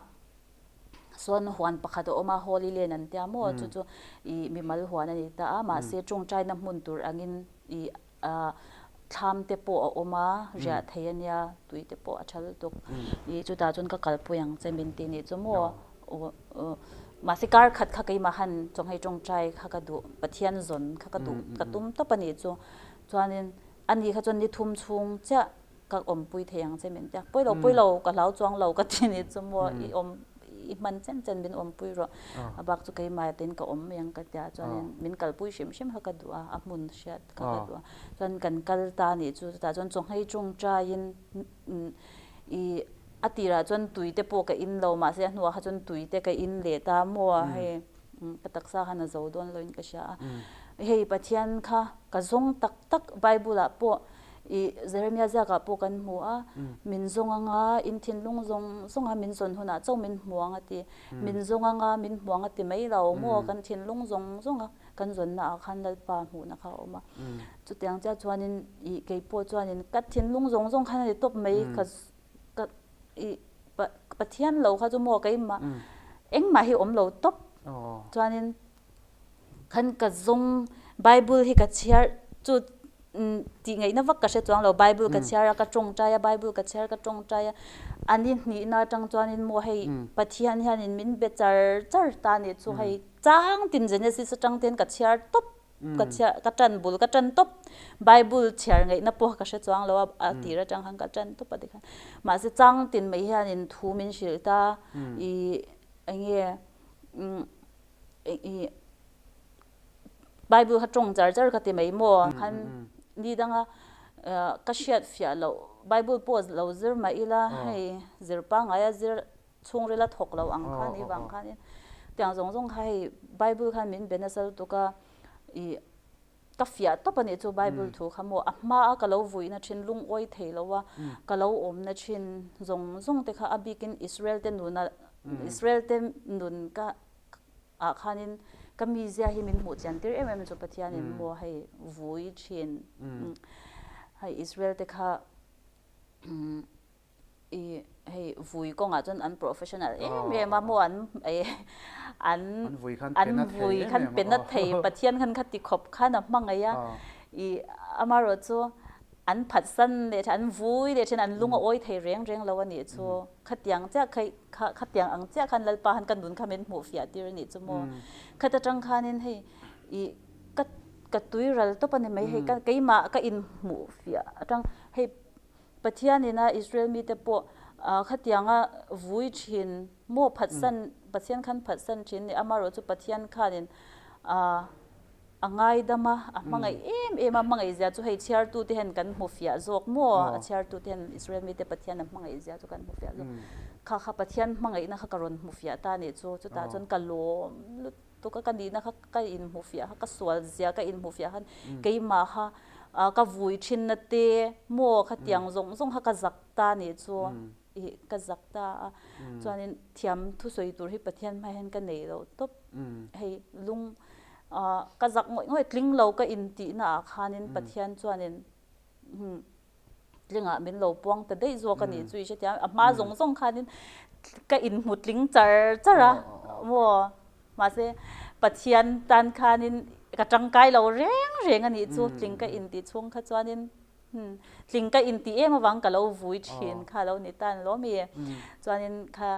Sawn huan pakhat a awm a, Holy Land an tia maw, chu chu ih mimal huan a ni ta a, mahse tawngtaina hmun tur angin ih ah thlam te pawh a awm a, riah thei a nia, tui te pawh a tha lutuk, ih chutah chuan ka kalpui ang che min ti nih chu maw, mahse kar khat kha keimah han chawnghei tawngtai kha ka duh, Pathian zawn kha ka duh, ka tum tawp a nih chu, chuanin ani kha chuan ni thum chhung chiah Ka awmpui thei ang che min ti a, pawi lo pawi lo ka hlau chuang lo ka ti ni chu maw i awm i hman chen chen min awmpui rawh a bak chu keimah ten ka awm mai ang ka ti a chuanin min kalpui hrim hrim kha ka duh a a hmun hriat kha ka duh a chuan kan kal ta nih chu chutah chuan chawnghei tawngtaiin i a tirah chuan tui te pawh ka in lo mahse a hnuah kha chuan tui te ka in leh ta maw hei ka taksa khan a zo dawn lo in ka hria a hei Pathian kha ka zawng tak tak Bible ah pawh I Jeremia ziakah pawh kan hmu a, min zawng anga in thinlung zawng zawnga min zawn hunah chauh min hmu ang a ti. Min zawng anga min hmu ang a ti mai lo maw? Kan thinlung zawng zawnga kan zawnnaah khan Lalpa hmuhna kha a awm a. Chutiang chiah chuanin i kei pawh chuanin ka thinlung zawng zawng khan a ni tawp mai ka ka i Pathian lo kha chu maw keimah engmah hi awm lo tawp. Chuanin Khan ka zawng Bible hi ka chhiar chu tih ngaihna vak ka hre chuang lo Bible ka chhiar a ka tawngtai a Bible ka chhiar ka tawngtai a a ni hnihna atang chuanin maw hei Pathian hianin min be char char ta nih chu hei chang tin Genesis atang te hian ka chhiar tawp ka chhiar ka tan bul ka tan tawp Bible chhiar ngaihna pawh ka hre chuang lo a a tir atang khan ka tan tawp a tikhan mahse chang tin mai hianin thu min hrilh ta ih eng nge. I Bible kha tawng char char ka ti mai maw? Khan ni danga ka hriat fiah loh Bible pawh lo zir mah ila hei zir pangngaia zir chhungrila thawk lo ang kha ni vang khanin tiang zawng zawng kha hei Bible khan min be nasa lutuk a i Ka fiah tawp a nih chu Bible thu kha maw a hma a ka lo vuina thin lungawi thei lo a ka lo awmna thin zawng zawng te kha a bikin Israel te nuna Israel te nun ka ah khanin ka mizia hi min hmuh chian tir em em chu Pathianin maw hei vui thin hei Israel te kha I hei vui kawngah chuan an professional em em a maw an an an vui khan pe na thei Pathian khan kha ti khawp khan a hmangaih a i amaherawh chu an phatsan leh thin an vui leh thin an lung a awi thei reng reng lo a nih chu khatiang chiah kha khatiang ang chiah khan Lalpa khan ka nun kha min hmuh fiah tir a nih chu maw khata tang khanin hei i ka ka tui ral tawp a ni mai hei keimah ka inhmuh fiah atang hei Pathianin a Israel mite pawh khatianga vui thin maw phatsan Pathian khan phatsan thin ni amaherawh chu Pathian khanin a ngaidam a, a hmangaih em em a, hmangaih zia chu hei chhiartute hian kan hmu fiah zawk maw a chhiartute hian Israel mite Pathian a hmangaih zia chu kan hmu fiah zawk kha kha Pathian hmangaihna kha ka rawn hmu fiah ta nih chu chutah chuan ka lawm lut Tuka ka nihna kha ka inhmuh fiah kha ka sual zia ka inhmuh fiah khan keimah kha ka vui thinna te maw khatiang zawng zawng kha ka zak ta nih chu ih ka zak ta a chuanin thiam thusawi tur hi Pathian hmai hian ka nei loh tawp hei lung ka zak ngawih ngawih tling lo ka intihna ah khanin Pathian chuanin tlingah min lo puang ta daih zawk a nih chu i hrethiam a hma zawng zawng khanin ka inhmu tling char char a maw mahse Pathian tan khanin ka tangkai lo reng reng a nih chu tling ka intih chhung kha chuanin tling ka intih em avang ka lo vui thin kha lo ni tan lo mi chuanin kha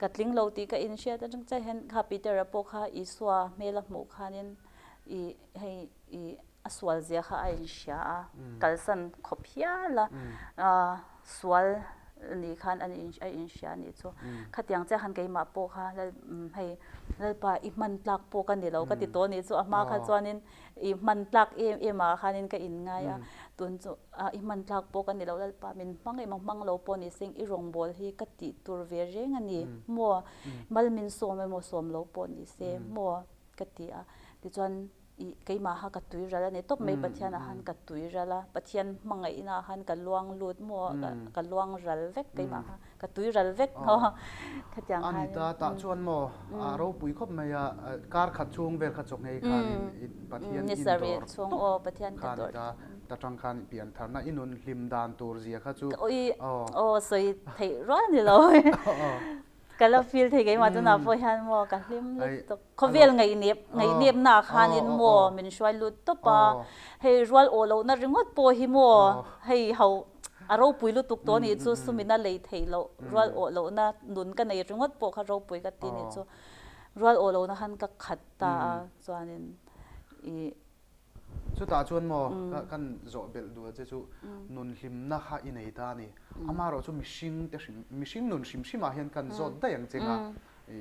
ka tling lo tih ka inhriat atang chiah hian kha Peter-a pawh kha Isua hmel a hmuh khanin i hei i a sual zia kha a inhria a, kalsan khawp hial a sual ni khan a inhria a nih chu. Khatiang chiah khan keimah pawh kha hei Lalpa i hman tlak pawh ka ni lo ka ti tawh a nih chu a hma kha chuanin i hman tlak em em ah khanin ka inngai a, tun chu i hman tlak pawh ka ni lo Lalpa min hmang em ang hmang lo pawh ni seng i rawngbawl hi ka tih tur ve reng a ni maw mal min sawm emaw sawm lo pawh ni se maw ka ti a tichuan I keimah kha ka tui ral a ni tawp mai Pathian ah khan ka tui ral a Pathian hmangaihna ah khan ka luang lut maw ka luang ral vek keimah kha ka tui ral vek maw khatiang khan. A ni ta tah chuan maw a ropui khawp mai a kar khat chhung vel kha chaw nghei khanin Pathian in dawr tawp kha a ni ta ta tang khan pian tharna i nun hlim dan tur zia kha chu aw sawi theih rual ni lo. Ka la feel thei keimah tunah pawh hian maw ka hlim lutuk. Khawvel ngaihnep ngaihnepna ah khanin maw min hruai lut tawp a, hei rual awh lohna ringawt pawh hi maw hei ho a ropui lutuk tawh anih chu sumina lei theih loh rual awh lohna nun ka nei ringawt pawh kha ropui ka ti anih chu rual awh lohna khan ka khat ta a chuanin ih Chutah chuan maw kan zawh belh duh che chu nun hlimna kha i nei ta a ni. Amaherawh chu mihring te hrim mihring nun hrim hrimah hian kan zawt daih ang che nga i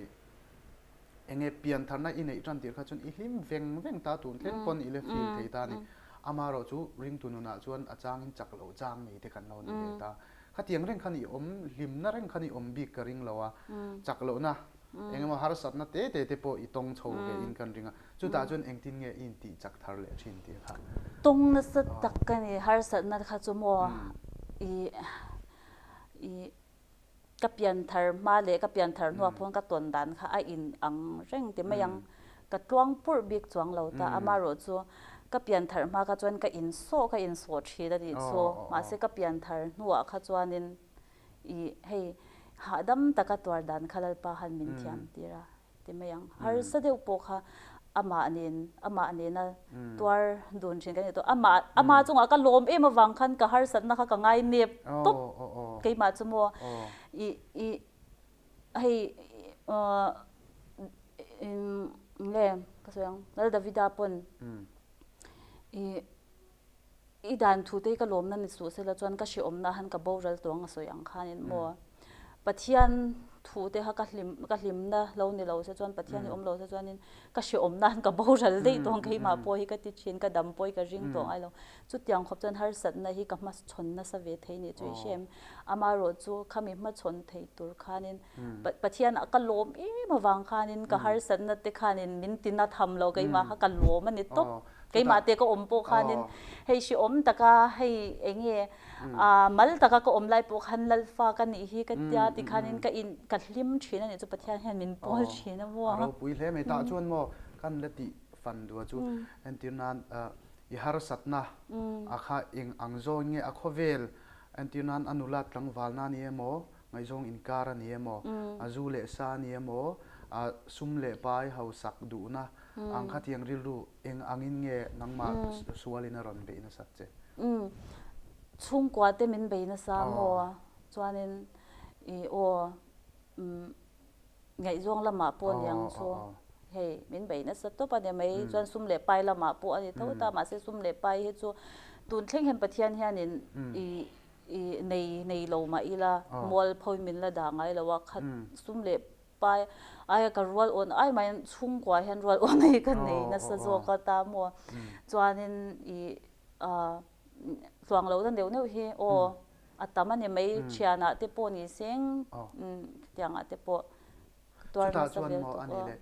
enge piantharna i neih tan tir kha chuan i hlim veng veng ta tun thleng pawn i la feel thei ta a ni. Amaherawh chu ringtu nunah chuan a changin chak loh chang nei te kan lo ni ve ta. Khatiang reng khan i awm hlimna reng khan i awm bik ka ring lo a, chak lohna Engemaw harsatna te te te pawh i tawng chho ve in kan ring a, chutah chuan engtin nge i intih chak thar leh thin tih kha? Tawng nasa tak ka ni, harsatna kha chu maw i i ka pian thar hma leh ka pian thar hnuah pawh ka tawn dan kha a in ang reng ti mai ang, ka tluang purh bik chuang lo ta, amaherawh chu ka pian thar hma kha chuan ka insawh ka insawh thin a nih chu, mahse ka pian thar hnuah kha chuanin I hei hahdam taka tuar dan kha Lalpa khan min thiam tir a ti mai ang. Harsa deuh pawh kha amah nen amah nena tuar dun thin kan ni tawh. Amah ama chungah ka lawm em avang khan ka harsatna kha ka ngai nep tawp keimah chu maw i i hei nge ka sawi ang Lal Davida pawn i I dan thu te hi ka lawmna ni suh sela chuan ka hrehawmna han ka boral tawng a sawi ang khanin maw Pathian thu te kha ka hlim ka hlimna lo ni lo se chuan Pathian hi awm lo se chuanin ka hrehawm nan ka boral daih tawh ang keimah pawh hi ka ti thin ka dam pawh hi ka ring tawh ngai lo. Chutiang khawp chuan harsatna hi ka hmachhawn nasa ve thei nih chu i hre em? Amaherawh chu khami hmachhawn thei tur khanin Pathian ah ka lawm em avang khanin ka harsatna te khanin min ti na tham lo keimah kha ka lawm a ni tawp. Keimah te ka awm pawh khanin hei hrehawm taka hei eng nge mal taka ka awm lai pawh khan Lalfa ka nih hi ka tia tikhanin ka in ka hlim thin a nih chu Pathian hian min pawl thin a maw. A ropui hle mai. Tah chuan maw kan la tih fan dua chu entir nan I harsatna a kha eng ang zawng nge a khawvel entir nan a nula tlangvalna a ni emaw, ngaihzawng inkar a ni emaw, a zu leh sa a ni emaw, a sum leh pai hausak duhna ang kha tiang rilru eng angin nge nangmah sualin a rawn beih nasat che? Chhungkua te min bei nasa maw? Chuanin i aw Ngaihzawng lamah pawh a ni ang chu. Hei, min bei nasa tawp a ni mai. Chuan sum leh pai lamah pawh a ni tho ta. Mahse sum leh pai hi chu tun thleng hian Pathian hianin i i nei nei lo mah ila mualpho min la dah ngai lo a. Khat sum leh pai aia ka rual awn ai mai chhungkua hian rual awn hi ka nei nasa zawk a ta maw. Chuanin i a tluang lohna neuh neuh hi aw. A tam a ni mai, thianah te pawh ni seng, khitiangah te pawh ka tuar nasa vel Chutah chuan maw a nih leh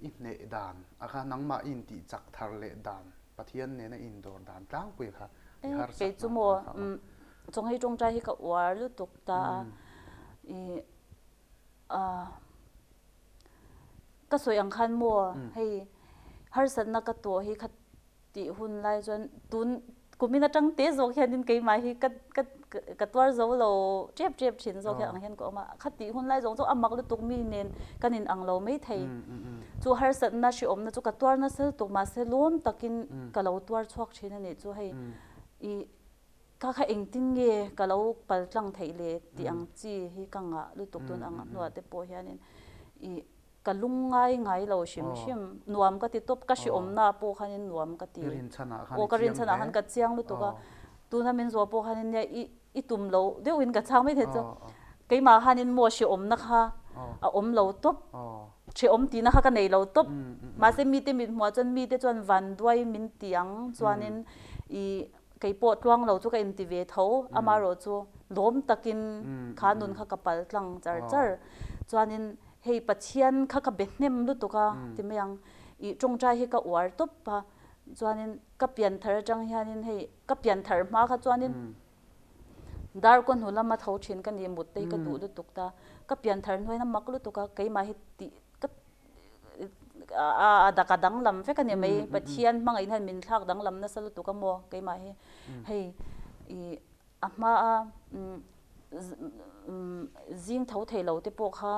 i hneh dan a kha nangmah i intih chak thar leh dan, Pathian nena i indawr dan tlangpui kha i harsat Kei chu maw chawnghei tawngtai hi ka uar lutuk ta a, i ka sawi ang khan maw hei harsatna ka tawh hi kha Tih hun lai chuan tun kumin atang te zawk hianin keimah hi ka ka ka tuar zo lo tep tep thin zawk hian ang hian ka awm a, kha tih hun lai zawng chu a mak lutuk mi nen kan in ang lo mai thei. Chu harsatna hrehawmna chu ka tuar nasa lutuk mahse lawm takin ka lo tuar chhuak thin a nih chu hei i kha kha engtin nge ka lo pal tlang theih le tih ang chi hi ka ngah lutuk tun ang hnuah te pawh hianin i Ka lung ngai ngai lo hrim hrim. Nuam ka ti tawp, ka hrehawmna pawh khanin nuam ka ti. I rinchhanah khan i chiang hle. Aw, ka rinchhanah khan ka chiang lutuk a. Tuna min zawh pawh khanin nia i i tum lo deuhin ka chhang mai thei chu. Keimah khanin maw hrehawmna kha a awm lo tawp. Hrehawm tihna kha ka nei lo tawp. Mahse mite mit hmuah chuan mite chuan vanduai min ti ang chuanin i Kei pawh tluang lo chu ka inti ve tho, amaherawh chu lawm takin kha nun kha ka pal tlang char char. Chuanin hei Pathian kha ka be hnem lutuk a ti mai ang, ih tawngtai hi ka uar tawp a, chuanin ka pian thar atang hianin hei ka pian thar hma kha chuanin darkaw hnu lama tho thin ka ni mut te hi ka duh lutuk ta, ka pian thar hnuaiin a mak lutuk a, keimah hi tih ka a dak a danglam vek a ni mai Pathian hmangaih hian min thlak danglam nasa lutuk a maw keimah hi hei ih a hma a zing tho thei lo te pawh kha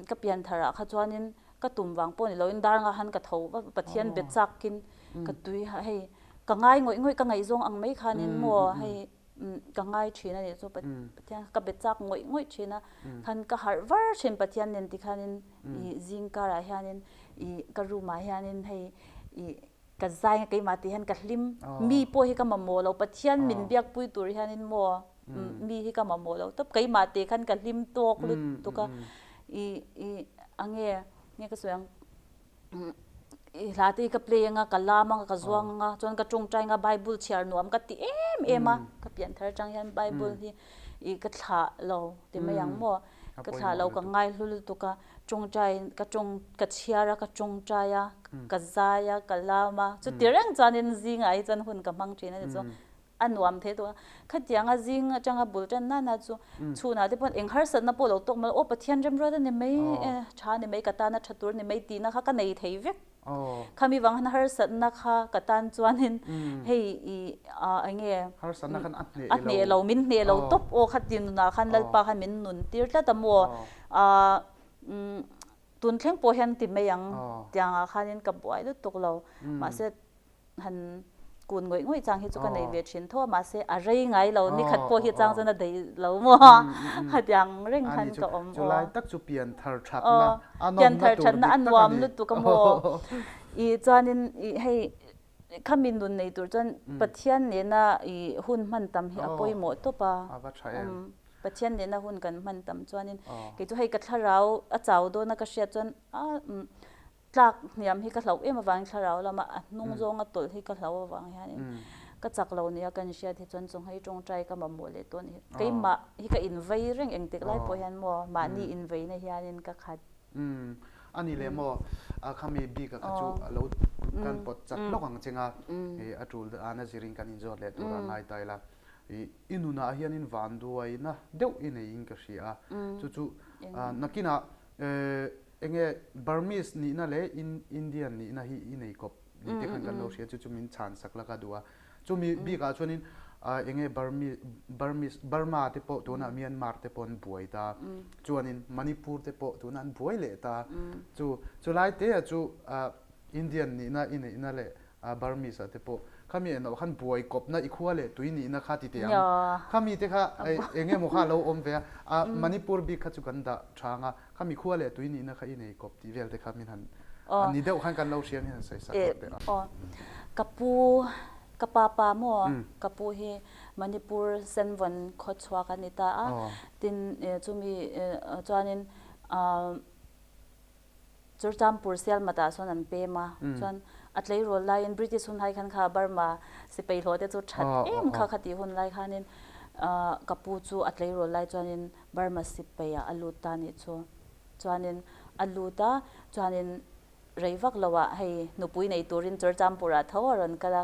ka pian thar ah kha chuanin ka tum vang pawh ni loin dar nga han ka tho va Pathian be chakin ka tui hei ka ngai ngawih ngawih ka ngaihzawng ang mai khanin maw hei Ka ngai thin a nih chu Pathian ka be chak ngawih ngawih thin a, khan ka harh var thin Pathian nen tikhanin i zing karah hianin i ka room ah hianin hei i ka zai a keimah tih hian ka hlim mi pawh hi ka mamawh lo Pathian min biak pui tur hianin maw mi hi ka mamawh lo tawp keimah tih khan ka hlim tawk lutuk a i i ange nge ka sawi ang. I hla te hi ka play anga, ka lam anga, ka zuang anga, chuan ka tawngtai anga Bible chhiar nuam ka ti em em a, ka pian thar atang hian Bible hi i ka thlah lo ti mai ang maw, ka thlah lo ka ngai hlu lutuk a, tawngtai ka tawng ka chhiar a, ka tawngtai a, ka zai a, ka lam a, chuti reng chuanin zingah hi chuan hun ka hmang thin a ni chu. A nuam thei tawh a, khatianga zing atanga bul tan nana chu chhunah te pawn eng harsatna pawh lo tawk mai aw Pathian remruat a ni mai e tha a ni mai ka tana tha tur a ni mai tihna kha ka nei thei vek. Khami vang khan harsatna kha ka tan chuanin hei i eng nge a hneh lo min hneh lo tawp aw khati nunah khan Lalpa khan min nun tir tlat a maw tun thleng pawh hian ti mai ang tiangah khanin ka buai lutuk lo mahse han kun ngawih ngawih chang hi chu ka nei ve thin tho a mahse a rei ngai lo ni khat pawh hi chang chuan a daih lo maw hetiang reng khan ka awm aw chulai tak chu pian thar thatna a pian thar thatna a nuam lutuk a maw i chuanin i hei khami nun nei tur chuan Pathian nena i hun hman tam hi a pawimawh tawp a a va tha em. Pathian nena hun kan hman tam chuanin kei chu hei ka thlarau a chau dawn a ka hriat chuan a tlak hniam hi ka hlauh em avangin thlarau lama a hnung zawnga tawlh hi ka hlauh avang hianin ka chak lo nia ka inhriat hi chuan chawnghei tawngtai ka mamawh leh tawh a ni. Keimah hi ka invei reng engtik lai pawh hian maw mahni inveina hianin ka khat. Umm a ni leh maw a khami bik a kha chu a lo kan pawt chat lawk ang cheng a i a tul an a zirin kan inzawt leh tur a ngai ta ila i i nunah hianin vanduaina deuh i neiin ka hria a chu chu nakinah enge Burmese nihna leh Indian nihna hi i nei kawp ni te khan kan lo hria chu chu min chhan sak la ka duh a. Chumi bikah chuanin enge Burmese Burma te pawh tunah Myanmar te pawh an buai ta. Chuanin Manipur te pawh tunah an buai leh ta. Chu chulai te ah chu Indian nihna i neihna leh Burmese ah te pawh khami enoh khan buai kawpna i khua leh tui nihna kha ti teh ang. Khami te kha eng emaw kha a lo awm ve a. Manipur bik kha chu kan dah tha ang a. Khami khua leh tui nihna kha i nei kawp tih vel te kha min han a ni deuh khan kan lo hria min han sawi sak lawk teh a. Ka pu, ka pa pa maw, ka pu hi Manipur Senvawn khawchhuak a ni ta a, tin chumi chuanin Churchampur Sialmatah sawn an pem a, chuan a tleirawl laiin British hun lai khan kha Burma sipai hlawh te chu that em kha kha tih hun lai khanin ka pu chu a tleirawl lai chuanin Burma sipai ah a lut ta nih chu. Chuanin a lut a, chuanin rei vak lo ah hei nupui nei turin Churchampur ah tho a rawn kal a,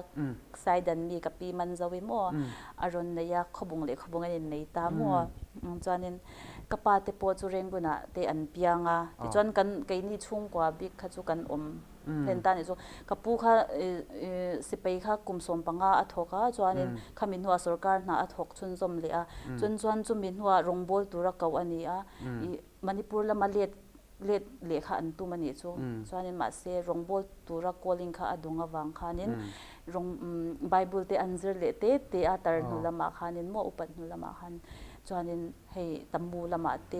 Saidan mi ka pi man zo i maw a rawn nei a, khawbung leh khawbung an innei ta maw. Chuanin ka pa te pawh chu Rengun ah te an piang a, tichuan kan keini chhungkua bik kha chu kan awm hlen ta nih chu. Ka pu kha sipai kha kum 15 a thawk a, chuanin khami hnuah sorkar hna a thawk chhunzawm leh a, chun chuan chumi hnuah rawngbawl tura koh a ni a, ih Manipur lama let let leh kha an tum a nih chu. Chuanin mahse rawngbawl tura calling kha a dawng avang khanin rawng Bible te an zir leh te te a tar hnu lamah khanin maw upat hnu lamah khan chuanin hei Tamu lamah te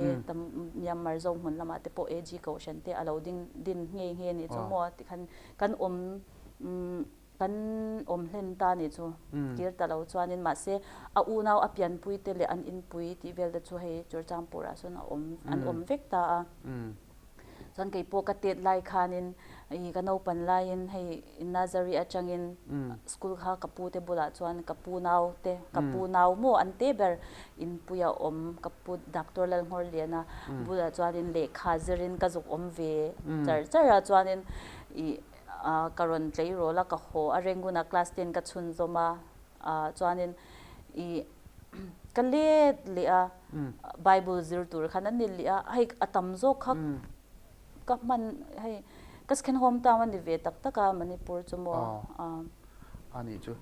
Myanmar Zohmun lamah te pawh AG Kohhran te a lo ding din nghe nghe a nih chu maw tikhan kan awm kan awm hlen ta a nih chu kir ta lo chuanin mahse a unau a pianpui te leh an inpui tih vel te chu hei Churchangpur ah sawn a awm an awm vek ta a. Chuan kei pawh ka tet lai khanin ih ka naupan laiin hei nursery atangin school kha ka pu te bulah chuan ka pu nau te ka pu nau maw an te ber inpui a awm ka pu Doctor Lalnghawrliana bulah chuanin lehkha zirin ka zuk awm ve char char a chuanin ih ka rawn tleirawl a ka haw a Rangoon ah class ten ka chhunzawm a chuanin ih ka let leh a Bible zir tur khan an ni leh a, hei a tam zawk kha ka hman hei ka second home town a ni ve tak tak a Manipur chu maw. A nih chu,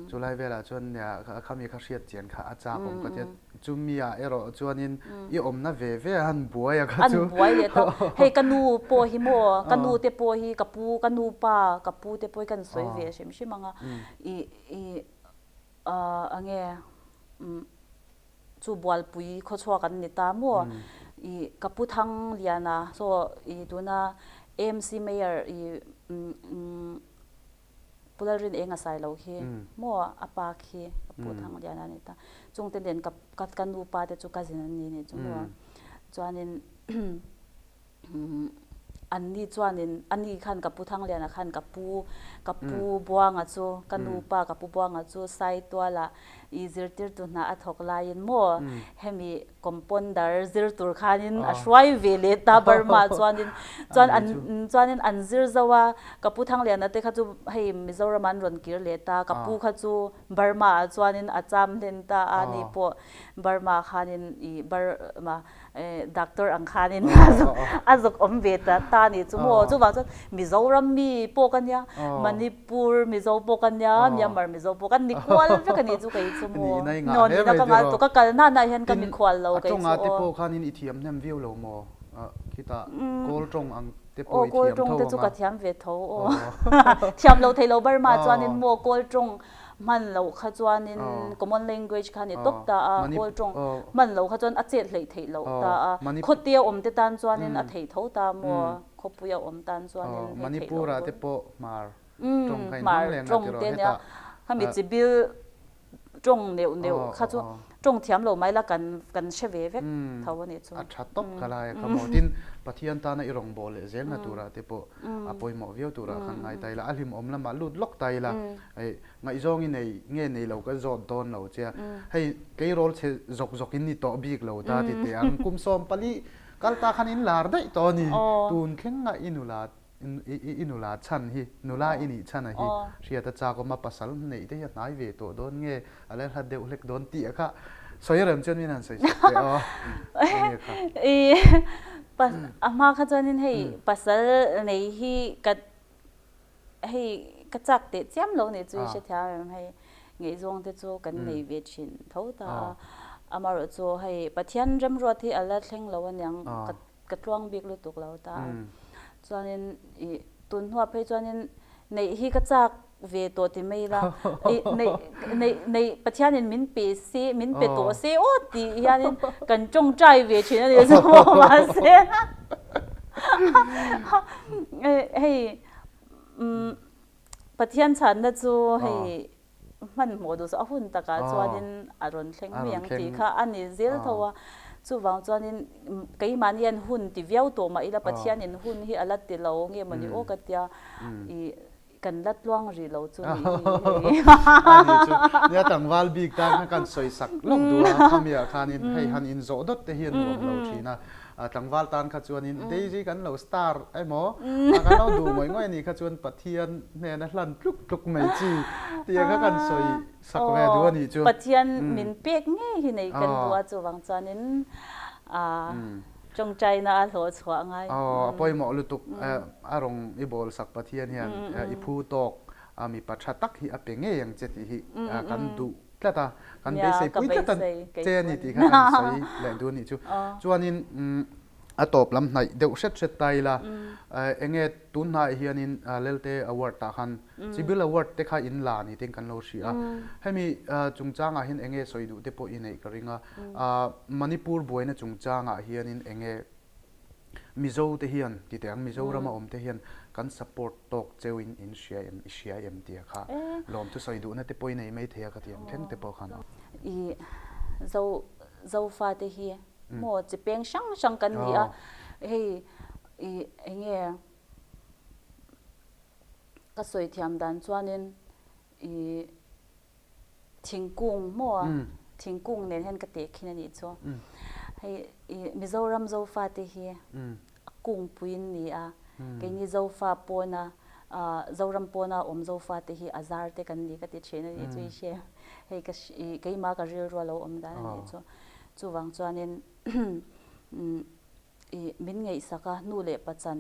chulai velah chuan nia khami kha hriat chian kha a chak awm ka tia, chumi ah erawh chuanin i awmna ve ve a han buai a kha chu. An buai leh ta, hei ka nu pawh hi maw, ka nu te pawh hi ka pu, ka nu pa, ka pu te pawh hi kan sawi ve hrim hrim ang a, i i enge Chu Bualpui khawchhuak an ni ta maw? I ka pu Thang Liana saw i tuna AMC Mayor i Pu Lalrin eng a sai lo khi maw a pa khi ka pu Thang Liana a ni ta. Chungte nen ka ka nu pa te chu cousin an ni nih chu maw? Chuanin Anni chuanin ani khan ka pu Thangliana khan ka pu ka pu Buanga chu ka nu pa ka pu Buanga chu Saituala i zirtirtu hna a thawk laiin maw hemi compounder zir tur khanin a hruai ve leh ta Burma chuanin chuan an chuanin an zir zo a ka pu Thangliana te kha chu hei Mizoram an rawn kir leh ta ka pu kha chu Burma ah chuanin a cham hlen ta a ni pawh Burma khanin i Burma Doctor ang khanin a zuk awm ve ta ta ni chu maw chuvang chuan Mizoram mi pawh ka nia Manipur Mizo pawh ka nia Myanmar Mizo pawh ka ni kual vek a ni chu kei chu maw naw nihna ka ngai tawh ka kal na na hian ka mikhual lo kei chu aw. A tawng ah te pawh khanin i thiam hnem viau lo maw khitah kawl tawng ang te pawh i thiam tho ang a. Aw kawl tawng te chu ka thiam ve tho aw thiam lo thei lo Burma chuanin maw kawl tawng Hman loh kha chuanin common language kha a ni tawp ta a, Kawl tawng hman loh kha chuan a chet hleih theih loh ta a, khawtia awm te tan chuanin a theih tho ta maw, khawpuia awm tan chuanin hei theih loh dawn. Te pawh Hmar tawng kha in hmang leh ang a tiraw hetah. Khami chibil Tawng neuh neuh kha chu tawng thiam lo mai la kan kan hre ve vek tho a nih chu. A tha tawp ka lai a kha maw. Tin, Pathian tana i rawngbâwl leh zelna turah te pawh a pawimawh viau turah khan ngai ta ila, a hlimawm lamah lut lawk ta ila, hei ngaihzawng i nei nge nei lo ka zawt dawn lo che a, hei tleirawl chhe zawk zawk in ni tawh bik lo ta ti teh ang, kum 14 kal ta khan in lar daih tawh a ni, tun thleng a i nula I nula chhan hi, nula i nih chhan a hi hriat a chak awm a, pasal neih te hi a hnai ve tawh dawn nge, a la hlat deuh hlek dawn tih a kha sawi a rem chuan min han sawi sak teh aw. Enge kha? I a hma kha chuanin hei pasal nei hi ka hei ka chak teh chiam lo nih chu i hrethiam em hei ngaihzawng te chu kan nei ve thin tho ta a, amaherawh chu hei Pathian remruat hi a la thleng lo aniang ka Ka tluang bik lutuk lo ta a. Chuanin ih tun hnuah phei chuanin neih hi ka chak ve tawh ti mai ila, ih neih neih neih Pathianin min pe se min pe tawh se aw tih hianin kan tawngtai ve thin a ni chu maw mahse hei umm Pathian chhanna chu hei hmanhmawh duh chu a hun takah chuanin a rawn thleng mai ang tih kha a ni zel tho a, chuvang chuanin keimahni hian hun ti viau tawh mah ila Pathianin hun hi a la ti lo nge mawni aw ka tia ih kan la tluang rih lo chu nih hi hei. A ni chu nia tlangval bik tan khan kan sawi sak lawk duh a, khamiah khanin hei han inzawh dawt te hi a nuam lo thin a, tlangval tan kha chuanin Daisy kan lo star emaw a kan lo duh ngawih ngawih a nih kha chuan Pathian hnena hlan tluk tluk mai chi tih kha kan sawi sak ve duh a nih chu. Pathian min pek ngei hi nei kan duh a chuvang chuanin tawngtaina a hlawh chhuah ngai. Aw a pawimawh lutuk a rawng i bawl sak Pathian hian i phu tawk a mipa tha tak hi a pe ngei ang che tih hi kan duh tlat a, kan beisei pui tlat a che a ni tih kha kan sawi leh duh a nih chu. Chuanin a tawp lam hnaih deuh hret hret ta ila, eng nge tun hnaiah hianin Lelte Award tah khan Chibil Award te kha in la ni ten kan lo hria a. Hemi chungchangah hian eng nge sawi duh te pawh i neih ka ring a. Manipur buaina chungchangah hianin eng nge Mizo te hian ti teh ang, Mizoram a awm te hian kan support tawk cheu in in hria em, i hria em tia kha lawmthu sawi duhna te pawh i nei mai thei a ka ti ang thleng te pawh khan. I Zo Zofa te hi maw chi peng hrang hrang kan ni a, hei i eng nge ka sawi thiam dan chuanin i Thingkung maw? Thingkung nen hian ka teh khin a nih chu. Hei i Mizoram Zofa te hi a kungpui in ni a, keini Zofa pawna Zoram pawna awm Zofa te hi a zar te kan ni ka ti thin a nih chu i hre. Hei ka i keimah ka rilru a lo awm dan a nih chu. Chuvang chuanin i min ngaihsak a nu leh pachan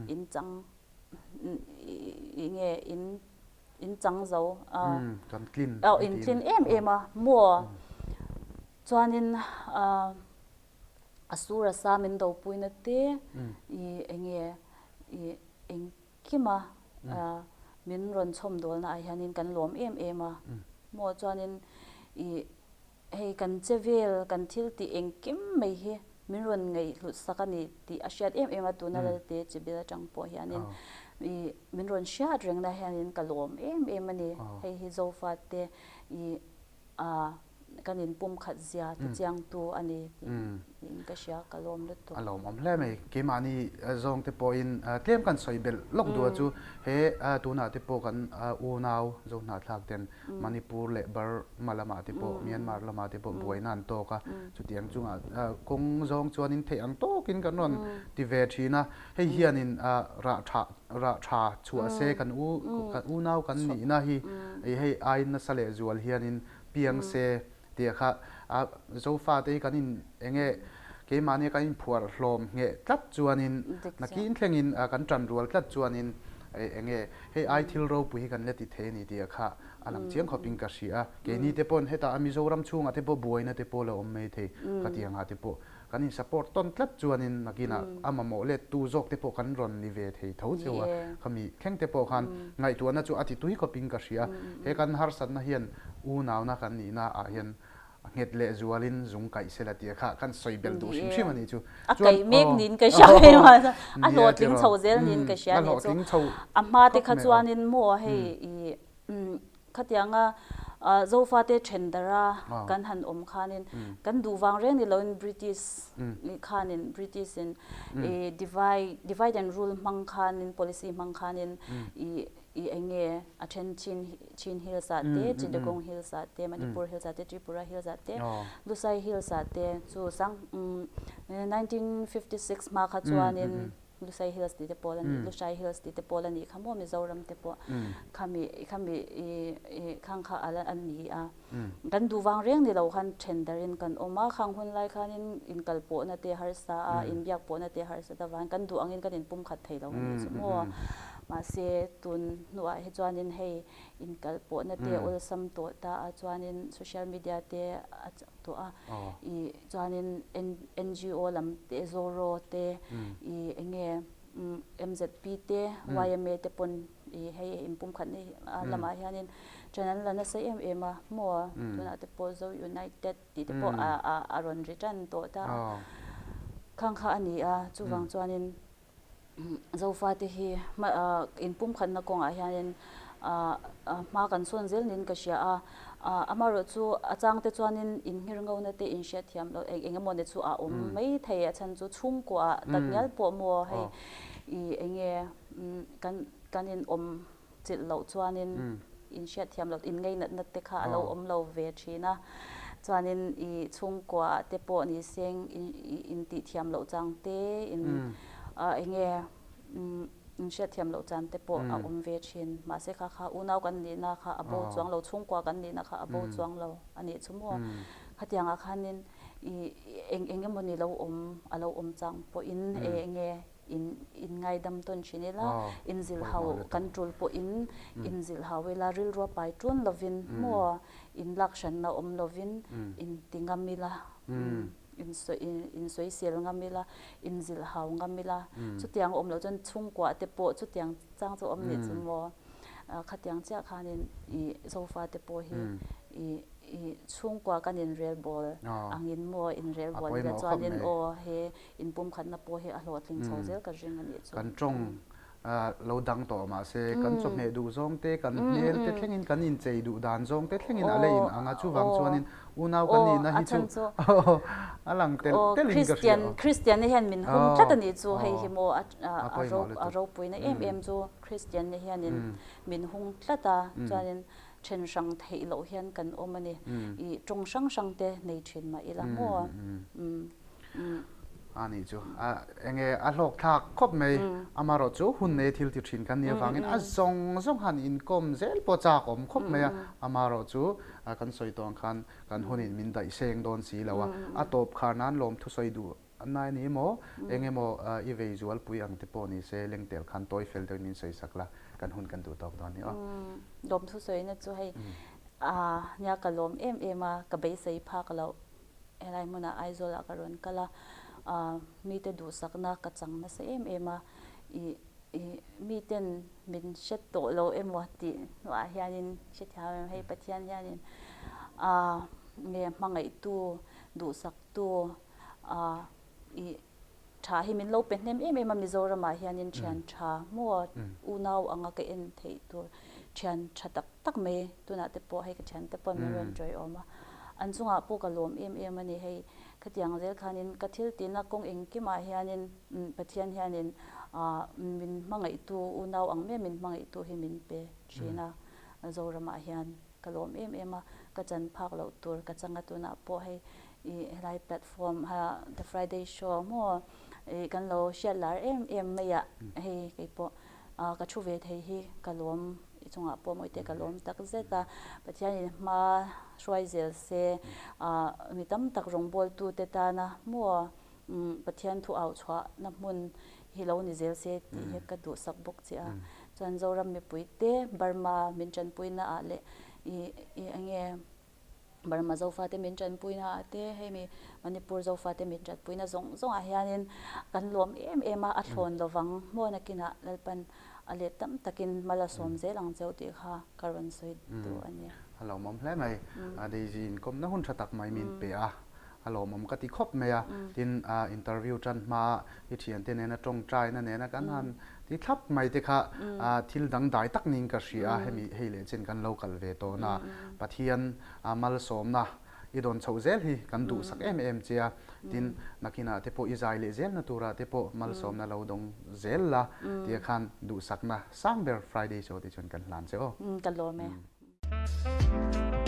in chang i nge in in chang zo a kan tlin aw in tlin em em a maw chuanin a sur a sa min do puina te i enge i engkima min rawn chhawm dawlna ah hianin kan lawm em em a maw chuanin i Hei kan che vel, kan thil tih engkim mai hi min rawn ngaihhlut sak a ni tih a hriat em em a, tuna Lalte Chibil atang pawh hianin i min rawn hriat rengna hianin ka lawm em em a ni. Hei hi Zofate i a kan inpumkhat zia ti chiangtu a ni tiin ka hria, ka lawm lutuk. A lawmawm hle mai. Keimahni zawngte pawhin tlem kan sawi belh lawk duh a chu he tunah te pawh kan unau Zohnahthlak ten Manipur leh Burma lamah te pawh, Myanmar lamah te pawh buaina an tawk a, chutiang chungah kawng zawng chuanin theih ang tawkin kan rawn ti ve thin a, hei hianin rah tha rah tha chhuah se kan u kan unau kan nihna hi hei aiin nasa leh zual hianin piang se tih kha a Zofate hi kan in eng nge keimahni kan inphuar hlawm ngheh tlat chuanin nakin thlengin kan tan rual tlat chuanin eng nge hei ai thil ropui hi kan la ti thei a ni tih kha a lang chiang khawpin ka hria a. Keini te paw'n hetah a Mizoram chhungah te pawh buaina te pawh la awm mai thei ka ti angah te pawh kan in support tawn tlat chuanin nakinah a mamawh lettu zawk te pawh kan rawn ni ve thei tho cheu a, khami thleng te pawh khan ngaihtuahna chu a ti tui khawpin ka hria. He kan harsatna hian unauna kan nihna ah hian a nghet leh zualin zung kaih sela tih kha kan sawi belh duh hrim hrim a nih chu. A kaih mek niin ka hria hei mah chuan a hlawhtling chho zel niin ka hria a nih chu. A hma te kha chuanin maw hei i khatianga. Zofate then dara kan han awm khanin kan duh vang reng ni loin British khanin British in i divide divide and rule hmang khanin policy hmang khanin i i eng nge a then Chin Chin Hills ah te Chittagong Hills ah te Manipur Hills ah te Tripura Hills ah te Lusai Hills ah te chu sang 1956 hma kha chuanin Lusai Hills tih te pawl a nih, Lushai Hills tih te pawl a nih kha maw Mizoram te pawh khami khami i khang kha a la a ni a. Kan duh vang reng ni lo khan then darin kan awm a, khang hun lai khanin inkal pawhna te harsa a, inbiak pawhna te harsa ta vangin kan duh angin kan inpum khat thei lo a nih chu maw. Mahse tun hnuah hi chuanin hei inkal pawhna te awlsam tawh ta a chuanin social media te a tawh a, i chuanin NGO lam te Zoro te i eng nge MZP te yma te pawn i hei inpumkhatna lamah hianin ṭan an la nasa em em a maw tunah te pawh Zo United tih te pawh a rawn ri ṭan tawh ta a khang kha a ni a chuvang chuanin Zofate hi inpumkhatna kawngah hianin hma kan sawn zel niin ka hria a, amaherawh chu a changte chuanin innghirngona te inhriatthiam loh eng eng emawni chu a awm mai thei a chhan chu chhungkuaah tak ngial pawh maw hei ih eng nge kan kan inawm chilh loh chuanin inhriatthiam loh inngainatna te kha a lo awm lo ve thin a, chuanin ih chhungkuaah te pawh ni seng intihthiam loh chang te in eng nge inhriatthiam loh chan te pawh a awm ve thin. Mahse kha kha unau kan nihna kha a bo chuang lo, chhungkua kan nihna kha a bo chuang lo a nih chu maw. Khatiangah khanin ih eng eng emawni lo awm a lo awm chang pawhin eng nge in in ngaidam tawn thin ila, in zilh hau kan tul pawhin in zilh hau ila, rilrua pai tun lovin maw in lak hranna awm lovin in ti ngam ila, in sawi in sawisel ngam ila, in zilh hau ngam ila, chutiang awm loh chuan chhungkuah te pawh chutiang chang chu awm nih chu maw khatiang chiah khanin i zofa te pawh hi i i chhungkua kan inrel bawl angin maw inrel bawl ila chuanin aw he Inpumkhatna pawh hi a hlawhtling chho zel ka ring a nih chu. Kan tawng lo dang tawh mahse kan chawhmeh duh zawng te, kan hmel te thlengin kan inchei duh dan zawng te thlengin a la in ang a, chuvang chuanin unau kan nihna hi chu a lang telh telhin ka hria. Kristianna hian min hum tlat a nih chu, hei hi maw a ropuina em em chu Kristianna hianin min hung tlat a, chuanin then hrang theih loh hian kan awm a ni. I tawng hrang hrang te nei thin mah ila maw. A nih chu. A enge a hlawk thlak khawp mai. Amaherawh chu hun nei thil ti thin kan nih avangin a zawng zawng han inkawm zel pawh chak awm khawp mai a. Amaherawh chu kan sawi tawh ang khan kan hunin min daih seng dawn si lo a. A tawp khar nan lawm thusawi duh nai a ni maw? Eng emaw i vei zualpui ang te pawh ni se lengtel khan tawi fel deuhin min sawi sak la, kan hun kan duh tawk dawn ni aw. Lawm thusawina chu hei nia ka lawm em em a, ka beisei phak loh. Helai hmunah Aizawlah ka rawn kal a, mite duhsakna ka chang nasa em em a, ih ih miten min hre tawh lo emaw tih hnuah hianin hrethiam em hei Pathian hianin nge hmangaihtu duhsaktu ih tha hi min lo pe hnem em em a Mizoramah hianin thian tha maw unau anga ka en theih tur thian tha tak tak mai tunah te pawh hei ka thian te pawh min rawn tawiawm a an chungah pawh ka lawm em em a ni hei khatiang zel khanin ka thil tihna kawng engkimah hianin Pathian hianin min hmangaihtu unau ang mai min hmangaihtu hi min pe thin a Zoramah hian ka lawm em em a ka chan phak loh tur ka chang a tunah pawh hei ih helai platform ha the Friday show maw ih kan lo hriat lar em em mai ah hei kei pawh ah ka thu ve thei hi ka lawm i chungah pawh mawite ka lawm tak zet a Pathian in hma hruai zel se ah mi tam tak rawngbawl tu te tana maw Pathian thu au chhuah na hmun hi lo ni zel se tih hi ka duhsak bawk che a chuan Zoram mipui te Burma min tanpui na ah leh ih ih eng nge Burma Zofate min tanpuina ah te, hei mi Manipur Zofate min tanpuina zawng zawngah hianin kan lawm em em a, a thlawn lovang maw nakinah Lalpan a let tam takin mal a sawm zel ang cheu tih kha ka rawn sawi duh a ni. A lawmawm hle mai. Daisy inkawmna hun tha tak mai min pe a. A lawmawm ka ti khawp mai a. Tin, interview tan hma i thiante nena tawngtaina nena kan han ti thlap mai te kha thil dangdai tak niin ka hria a, hemi hei leh chin kan lo kal ve tawh na. Pathian malsawmna i dawn chhoh zel hi kan duhsak em em che a, tin nakinah te pawh i zai leh zelna turah te pawh malsawmna lo dawng zel la tia khan duhsakna sang ber Friday show te chuan kan hlan che aw. Ka lawm e.